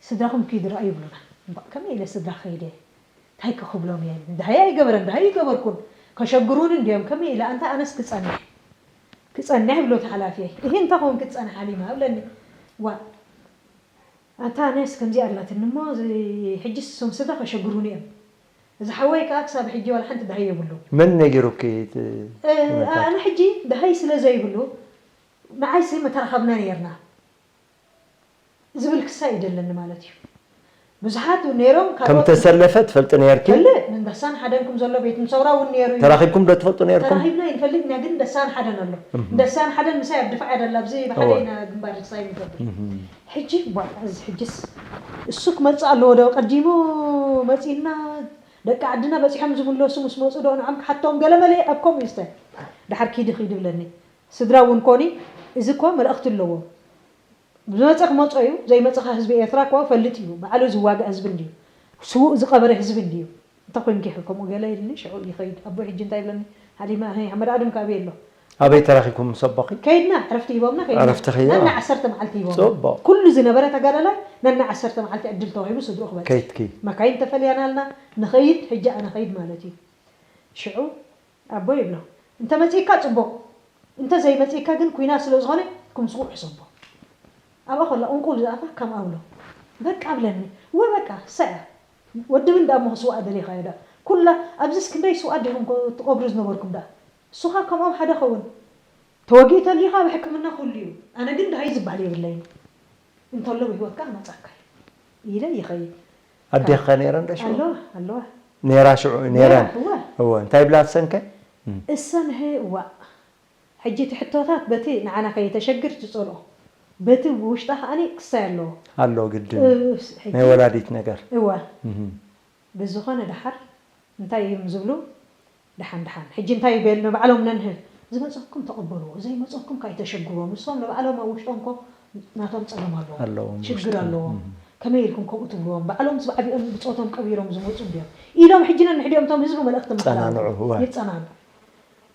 ስድራኹም ኪዱ ርኣዩ ይብሉና። እምበኣር ከመይ ኢለ ስድራ ከይደ እንታይ ከ ክብሎም እየ? ድሃይ ኣይገበረን ድሃይ ኣይገበርኩን ከሸግሩኒ እንድዮም ከመይ ኢለ ኣንታ ኣነስ ክጸንሕ ክጸንሕ ይብሎ እቲ ሓላፊየይ። እሂ እንታይ ክውን ክትጸንሕ ሓሊማ እብለኒ። ዋእ ኣንታ ኣነስ ከምዚኣ ኣላትኒ እሞ እዚ ሕጂስ እሶም ስድራ ከሸግሩኒ እዮም። እዚ ሓወይ ከኣ ክሳብ ሕጂ ዋላ ሓንቲ ደሃይ የብሉን። መን ነጊሩኪ እቲ እ፣ ኣነ ሕጂ ደሃይ ስለ ዘይብሉ ንዓይሲ መተራኸብና ነይርና ዝብል ክሳይ ይደለኒ ማለት እዩ። ብዙሓት ነይሮም ካብ ከም ተሰለፈ ትፈልጢ ነርኪ? ፈልጥ ንደሳን ሓደን ከም ዘሎ ቤት ምሰውራ እውን ነይሩ እዩ። ተራኺብኩም ዶ ትፈልጡ ነርኩም? ተራኺብና ይንፈልጥ ኢና ግን ደሳን ሓደን ኣሎ። ደሳን ሓደን ምሳይ ኣብ ድፋዕ ደላ ኣብዚ ብሓደ ኢና ግንባር ክሳይ ንገብር። ሕጂ ቧ እዚ ሕጅስ እሱ ክመጽእ ኣለዎ ዶ ቀዲሙ መጺእና ደቂ ዓድና በጺሖም ዝምለሱ ምስ መጹ ዶ ንዖም ክሓቶም ገለመለ ኣብ ከምኡ ይስተ ድሓር ኪዲ ኪዲ ብለኒ። ስድራ እውን ኮኒ እዚ እኮ መልእኽቲ ኣለዎ። ዝመፀ ክመፆ እዩ ዘይመፀ ከዓ ህዝቢ ኤርትራ እኮ ፈልጥ እዩ። ባዕሉ ዝዋጋእ ህዝቢ እንድዩ። ስውእ ዝቐበረ ህዝቢ እንድዩ። እንተ ኮይንኪ ከምኡ ገለ ኢልኒ ሽዑ ይኸይድ። ኣቦይ ሕጂ እንታይ ይብለኒ? ሓሊማ፣ ኣህይ፣ ሓመድ ኣድም ካበይ ኣሎ? ኣበይ ተራኺብኩም ምስ ኣቦኺ? ከይድና ዕረፍቲ ሂቦምና ከይድና። ዕረፍቲ ከይድና? ነና ዓሰርተ መዓልቲ ሂቦምና። ጽቡቕ። ኩሉ ዝነበረ ተጋዳላይ ነና ዓሰርተ መዓልቲ ዕድል ተዋሂቡ ስድርኡ ክበጽሕ። ከይድኪ? መካይን ተፈልያና ኣልና ንኸይድ ሕጂ ኣነ ኸይድ ማለት እዩ። ሽዑ ኣቦይ ይብሎ እንተ መጺእካ ጽቡቕ እንተ ዘይመጺእካ ግን ኩናት ስለ ዝኾነ ክምስቑ ሕሰቦ። ኣብኣ ከላ ቁንቁል ዝኣፋ ከም ኣብሎ በቃ ብለኒ። እወ በቃ እሳ እያ ወዲ ምን ደኣ እሞ ክስዋኣ ደሊኻዮ ደኣ ኩላ ኣብዚስ ክንደይ ስውኣት ዲኹም ትቐብሩ ዝነበርኩም ደኣ እሱኻ ከምኦም ሓደ ኸውን ተወጊኡ ተልዩኻ ኣብ ሕክምና ኩሉ እዩ ኣነ ግን ደሃይ ዝበሃል የብለይን እንተሎ ብህይወትካ ክመጻካ እዩ ኢለ ይኸይድ። ኣዴኻ ከ ነይረን ዶ ሽዑ? ኣለዋ ኣለዋ ነይራ ሽዑ ነይረን። እወ እወ እንታይ ይብላ እሰን ከ? እሰን ሀ እዋእ ሕጂ እቲ ሕቶታት በቲ ንዓና ከይተሸግር ትጸልኦ በቲ ብውሽጣ ከኣኒ ክሳይ ኣለዎ። ኣሎ ግድን እስ ሕጂ ናይ ወላዲት ነገር። እወ እህ ብዝኾነ ደሓር እንታይ እዮም ዝብሉ ደሓን ደሓን ሕጂ እንታይ ይበል ንባዕሎም ነንህብ ዝመፀኩም ተቐበልዎ ዘይመፀኩም ካይተሸግርዎም ንሶም ንባዕሎም ኣብ ውሽጦም ኮ ናቶም ፀገም ኣለዎም ኣለዎም ሽግር ውሽጦም። ኣለዎም እህ ከመይ ኢልኩም ከምኡ ትብልዎም ባዕሎም ስብ ዓቢኦም ብፆቶም ቀቢሮም ዝመፁ እንዲዮም ኢሎም ሕጂ ነንሕዲኦም እቶም ህዝቢ መልእክቲ መሓላለፉ ጸናንዑ እዋ። ይጸናኑ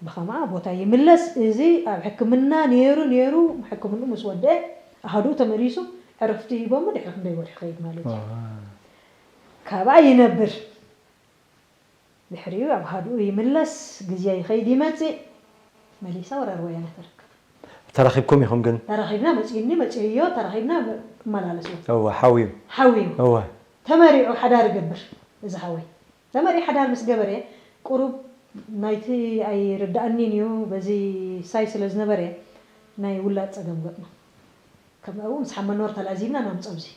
ብኸምኣ ቦታ ይምለስ እዚ ኣብ ሕክምና ነይሩ ነይሩ ሕክምንኡ ምስ ወደአ ኣሃዱኡ ተመሊሱ ዕረፍቲ ሂቦሞ ድሕሪ ክንደይ ወርሒ ይኸይድ ማለት እዩ። ካብኣ ይነብር ድሕሪኡ ኣብ ሃዱኡ ይምለስ ግዜ ይኸይድ ይመጽእ መሊሳ ወራር ወያነ ትርከብ። ተራኺብኩም ኢኹም ግን? ተራኺብና መጺኡኒ መጺኦዮ ተራኺብና እመላለስ እወ። እወ ሓውዩ። ሓውዩ። እወ። ተመሪዑ ሓዳር ይገብር እዚ ሓወይ። ተመሪዑ ሓዳር ምስ ገበረ ቁሩብ ናይቲ ኣይርድኣኒን እዩ በዚ ሳይ ስለ ዝነበረ ናይ ውላድ ጸገም ገጥሞ። ከም ኣብኡ ምስ ሓመኖር ተላዚብና ናምጾ ኣብዚ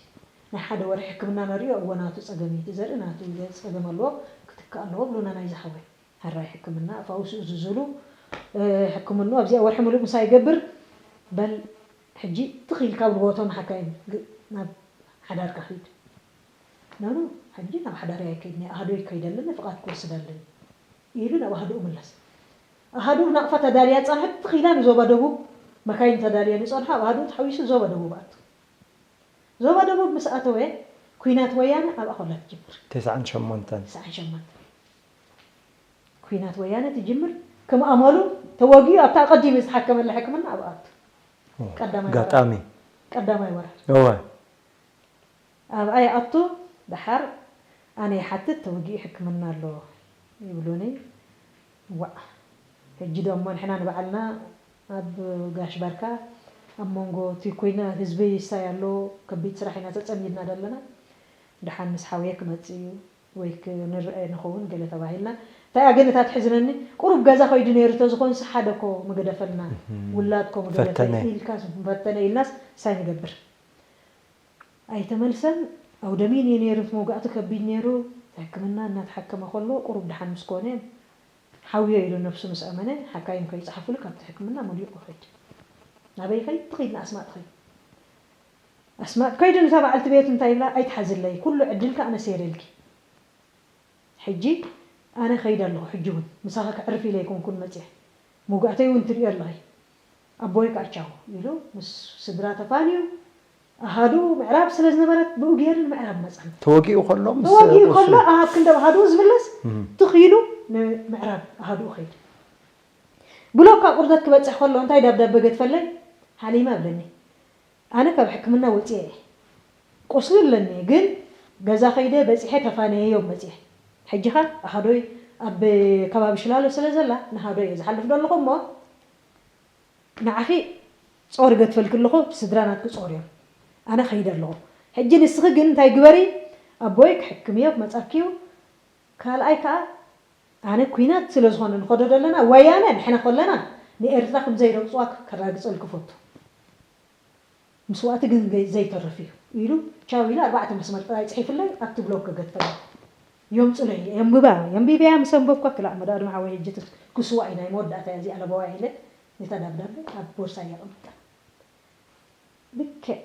ናይ ሓደ ወርሒ ሕክምና ነርእዮ እወ ናቱ ጸገም እዩ እቲ ዘርኢ ናቱ ገጽ ጸገም ኣለዎ ክትክእ ኣለዎ ብሉና ናይዚ ሓወይ። ሕራይ ሕክምና ኣፋውስኡ ዝዝሉ ሕክምንኡ ኣብዚኣ ወርሒ ምሉእ ምሳይ ይገብር በል ሕጂ ትኽ ኢልካ ብልቦቶም ሓካይም ናብ ሓዳርካ ኺድ። ኖኖ ሕጂ ናብ ሓዳር ኣይከይድን እየ ኣህዶ ይከይድ ኣለኒ ፍቓድ ክወስድ ኣለኒ ኢሉ ናብ ኣህድኡ ምለስ። ኣህድኡ ናቕፋ ተዳልያ ጸንሐት ትኽ ኢላ ንዞባ ደቡብ መካይን ተዳልየን ይጸንሖ ኣብ ኣህድኡ ተሓዊሱ ዞባ ደቡብ ኣቱ። ዞባ ደቡብ ምስ ኣተወ ኩናት ወያነ ኣብኣ ኮላ ትጅምር። ተስዓን ሸሞንተን። ተስዓን ሸሞንተን ኩናት ወያነ ትጅምር ከም ኣመሉ ተወጊኡ ኣብታ ኣቐዲሙ ዝተሓከመላ ሕክምና ኣብኣ ኣቱ። ቀዳማይ ኣጋጣሚ ቀዳማይ ወራር እወ ኣብኣ ይኣቱ። ደሓር ኣነ ይሓትት፣ ተወጊኡ ሕክምና ኣሎ ይብሉኒ። ዋዕ ሕጂ ደሞ ንሕና ንባዕልና ኣብ ጋሽ ባርካ ኣብ መንጎ እቲ ኩናት ህዝቢ ይሳይ ኣሎ፣ ከቢድ ስራሕ ኢና ተጸሚድና ዘለና፣ ደሓን ምስ ሓውየ ክመጽእ እዩ ወይ ክንረአ ንኸውን ገለ ተባሂልና። እንታይ እያ ግን እታ ትሕዝነኒ፣ ቁሩብ ገዛ ከይዱ ነይሩ ተዝኾንስ ሓደ ኮ ምገደፈልና፣ ውላድ ኮ ምገደፈ ፈተነ። ኢልካስ ምፈተነ ኢልናስ ሳይ ንገብር። ኣይተመልሰን። ኣውደሚን እዩ ነይሩ፣ እቲ መውጋእቲ ከቢድ ነይሩ። ሕክምና እናተሓከመ ከሎ ቁሩብ ደሓን ምስ ኮነ ሓውዮ ኢሉ ነብሱ ምስ ኣመነ ሓካይም ከይፀሓፉሉ ካብቲ ሕክምና መሊኡ ክኸይድ ናበይ ኸይድ ትኸይድ ንኣስማጥ ኸይድ ኣስማጥ ከይዱ ነታ በዓልቲ ቤት እንታይ ይብላ ኣይትሓዝለይ ኩሉ ዕድልካ ኣነ ሰይረልኪ ሕጂ ኣነ ኸይድ ኣለኹ ሕጂ እውን ምሳኻ ከዕርፍ ኢለ ኣይኮንኩን መፅየ መውጋእተይ እውን ትሪኦ ኣለኺ ኣቦይ ከዓ ቻው ኢሉ ምስ ስድራ ተፋንዩ ኣሃዱ ምዕራብ ስለ ዝነበረት ብኡ ገይሩ ንምዕራብ መፃና ተወጊኡ ከሎ ምስ ተወጊኡ ቁሱ- ከሎ ኣብ ክንዲ ኣሃዱ ዝምለስ እም። ትኽ ኢሉ ንምዕራብ ኣሃዱ ኸይድ ብሎካ ቁርደት ክበፅሕ ከሎ እንታይ ደብዳበ ገድፈለይ ሓሊማ ብለኒ ኣነ ካብ ሕክምና ወፅየ እየ ቁስሊ ኣለኒ ግን ገዛ ከይደ በፂሐ ተፋነየዮም መፅየ ሕጂ ኸ ኣሃዶይ ኣብ ከባቢ ሽላሎ ስለ ዘላ ንሃዶ እየ ዝሓልፍ ዶ ኣለኹ እሞ ንዓኺ ጾር ገትፈልኪ ኣለኹ ስድራ ናትኪ ጾር እዮም ኣነ ኸይደ ኣለኹ ሕጂ ንስኺ ግን እንታይ ግበሪ ኣቦይ ክሕክምዮ ክመጻኪዩ ካልኣይ ከዓ ኣነ ኩናት ስለ ዝኾነ ንኸዶ ዘለና ወያነ ንሕና ከለና ንኤርትራ ከም ዘይረግጽዋ ከራግጸልኪ ፈቱ ምስዋእቲ ግን ገ- ዘይተርፍ እዩ ኢሉ ቻው ኢሉ ኣርባዕተ መስመር ጥራይ ጽሒፍለይ ኣብቲ ብሎክ ገትፈለይ የምጹለይ የንብባ የንቢበያ ምስ ኣንበብኳ ክላእ መዳድም ሓወይ ሕጂ ትስ- ክስዋ እዩ ናይ መወዳእታ እያ እዚኣ ለበዋ ኢለ ነታ ዳብዳበ ኣብ ቦርሳ የቐምጣ ልክዕ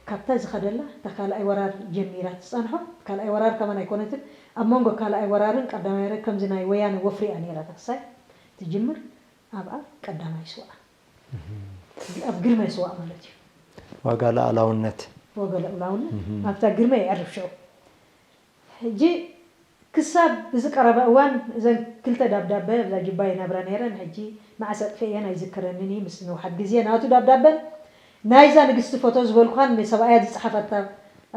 ካብታ ዝኸደላ እታ ካልኣይ ወራር ጀሚራ ትጸንሖ ካልኣይ ወራር ከማን ኣይኮነትን ኣብ መንጎ ካልኣይ ወራርን ቀዳማይ ወራር ከምዚ ናይ ወያነ ወፍሪ እያ ነይራ ተክሳይ ትጅምር ኣብኣ ቀዳማይ ስዋኣ ኣብ ግርማይ ስዋእ ማለት እዩ ዋጋ ሉዓላውነት ወገ ልዑላውነት ኣብታ ግርማይ የዕርፍ ሽዑ ሕጂ ክሳብ እዚ ቀረበ እዋን እዘን ክልተ ዳብዳበ ኣብዛ ጅባ ይነብራ ነይረን ሕጂ መዓስ ኣጥፍኤን ኣይዝክረንን እዩ ምስ ንውሓት ግዜ ናቱ ዳብዳበን ናይዛ ንግስቲ ፎቶ ዝበልኳን ንሰብኣያ ዝፀሓፈታ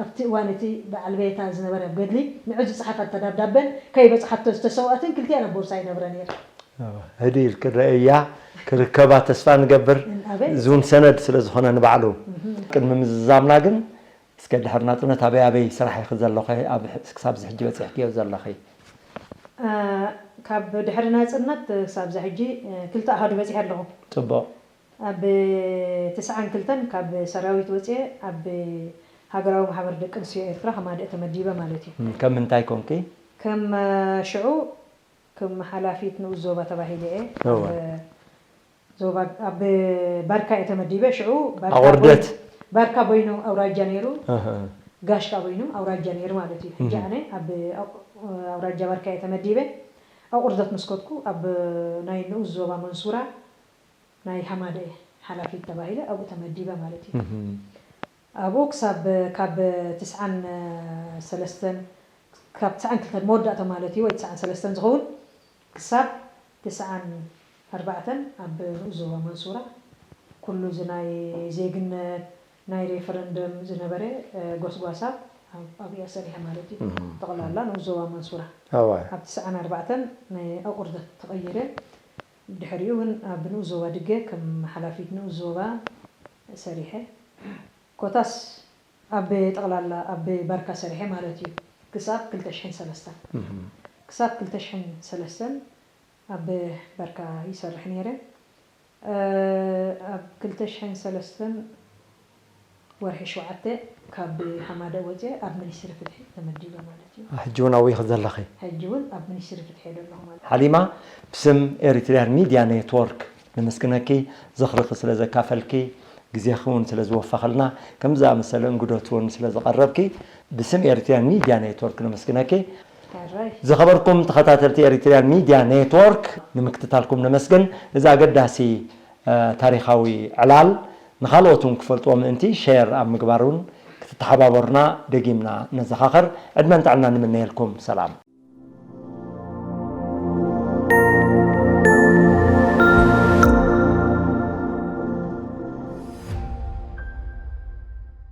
ኣብቲ እዋን እቲ በዓል ቤታ ዝነበረ ኣብ ገድሊ ንዑ ዝፀሓፈታ ዳብዳበን ከይበፅሓቶ ዝተሰውኣትን ክልቲኣን ኣብ ቦርሳ ይነብረ ነይረ ህዲ ኢል ክረአያ ክርከባ ተስፋ ንገብር ኣበይ እዚ እውን ሰነድ ስለ ዝኾነ ንባዕሉ ቅድሚ ምዝዛምና ግን እስከ ድሕሪ ናፅነት ኣበይ ኣበይ ስራሕ ኢኺ ዘለኺ ኣብ ክሳብ እዚ ሕጂ በፂሕክዮ ዘለኺ ካብ ድሕሪ ናፅነት ክሳብ እዚ ሕጂ ክልተ ኣሃዱ በፂሐ ኣለኹ ፅቡቕ ኣብ ትስዓን ክልተን ካብ ሰራዊት ወፅየ ኣብ ሃገራዊ ማሕበር ደቂ ኣንስትዮ ኤርትራ ከማድእ ተመዲበ ማለት እዩ ከም ምንታይ ኮንኪ ከም ሽዑ ከም ሓላፊት ንኡስ ዞባ ተባሂለ እየ እወ። ኣብ ዞባ ኣብ ባርካ እየ ተመዲበ ሽዑ ባርካ ኣቑርደት። ቦይ- ባርካ ቦይኖም ኣውራጃ ነይሩ እህ። ጋሽ ካበይኑ ኣውራጃ ነይሩ ማለት እዩ ሕጂ ኣነ ኣብ ኣውራጃ ባርካ እየ ተመዲበ ኣቑርደት መስኮትኩ ኣብ ናይ ንኡስ ዞባ መንሱራ ናይ ሃማደ ሓላፊት ተባሂለ ኣብኡ ተመዲበ ማለት እዩ እህ። ኣብኡ ክሳብ ካብ ትስዓን ሰለስተን ካብ ትስዓን ክልተን መወዳእታ ማለት እዩ ወይ ትስዓን ሰለስተን ዝኸውን ክሳብ ትስዓን ኣርባዕተን ኣብ ንኡስ ዞባ መንሱራ ኩሉ እዚ ናይ ዜግነት ናይ ሬፈረንደም ዝነበረ ጎስጓሳ ኣብያ ሰሪሐ ማለት እዩ ጠቕላላ ንኡስ ዞባ መንሱራ ኣዋ ኣብ ትስዓን ኣርባዕተን ናይ ኣቑርደት ተቐይረ ድሕሪኡ እውን ኣብ ንኡስ ዞባ ድገ ከም ሓላፊት ንኡስ ዞባ ሰሪሐ ኮታስ ኣብ ጠቕላላ ኣብ ባርካ ሰሪሐ ማለት እዩ ክሳብ ክልተ ሽሕን ሰለስተን ክሳብ ክልተ ሽሕን ሰለስተን ኣብ ባርካ ይሰርሕ ነይረ ኣብ ክልተ ሽሕን ሰለስተን ወርሒ ሸውዓተ ካብ ሓማደ ወፅየ ኣብ ሚኒስትሪ ፍትሒ ተመዲበ ማለት እዩ ሕጂ እውን ኣብኡ ዘለኺ ሕጂ እውን ኣብ ሚኒስትሪ ፍትሒ ዘለኹ ማለት ሓሊማ ብስም ኤሪትሪያን ሚድያ ኔትወርክ ነመስግነኪ ዝኽርኺ ስለ ዘካፈልኪ ግዜኺ እውን ስለ ዝወፈኸልና ከምዚ ዝኣመሰለ እንግዶት እውን ስለ ዘቐረብኪ ብስም ኤሪትሪያን ሚድያ ኔትወርክ ነመስግነኪ ሕራይ ዝኸበርኩም ተኸታተልቲ ኤሪትሪያን ሚድያ ኔትወርክ ንምክትታልኩም ነመስግን እዚ ኣገዳሲ ታሪኻዊ ዕላል ንኻልኦት እውን ክፈልጥዎ ምእንቲ ሸር ኣብ ምግባር እውን ክትተሓባበሩና ደጊምና ነዘኻኸር ዕድመን ጥዕና ንምነየልኩም ሰላም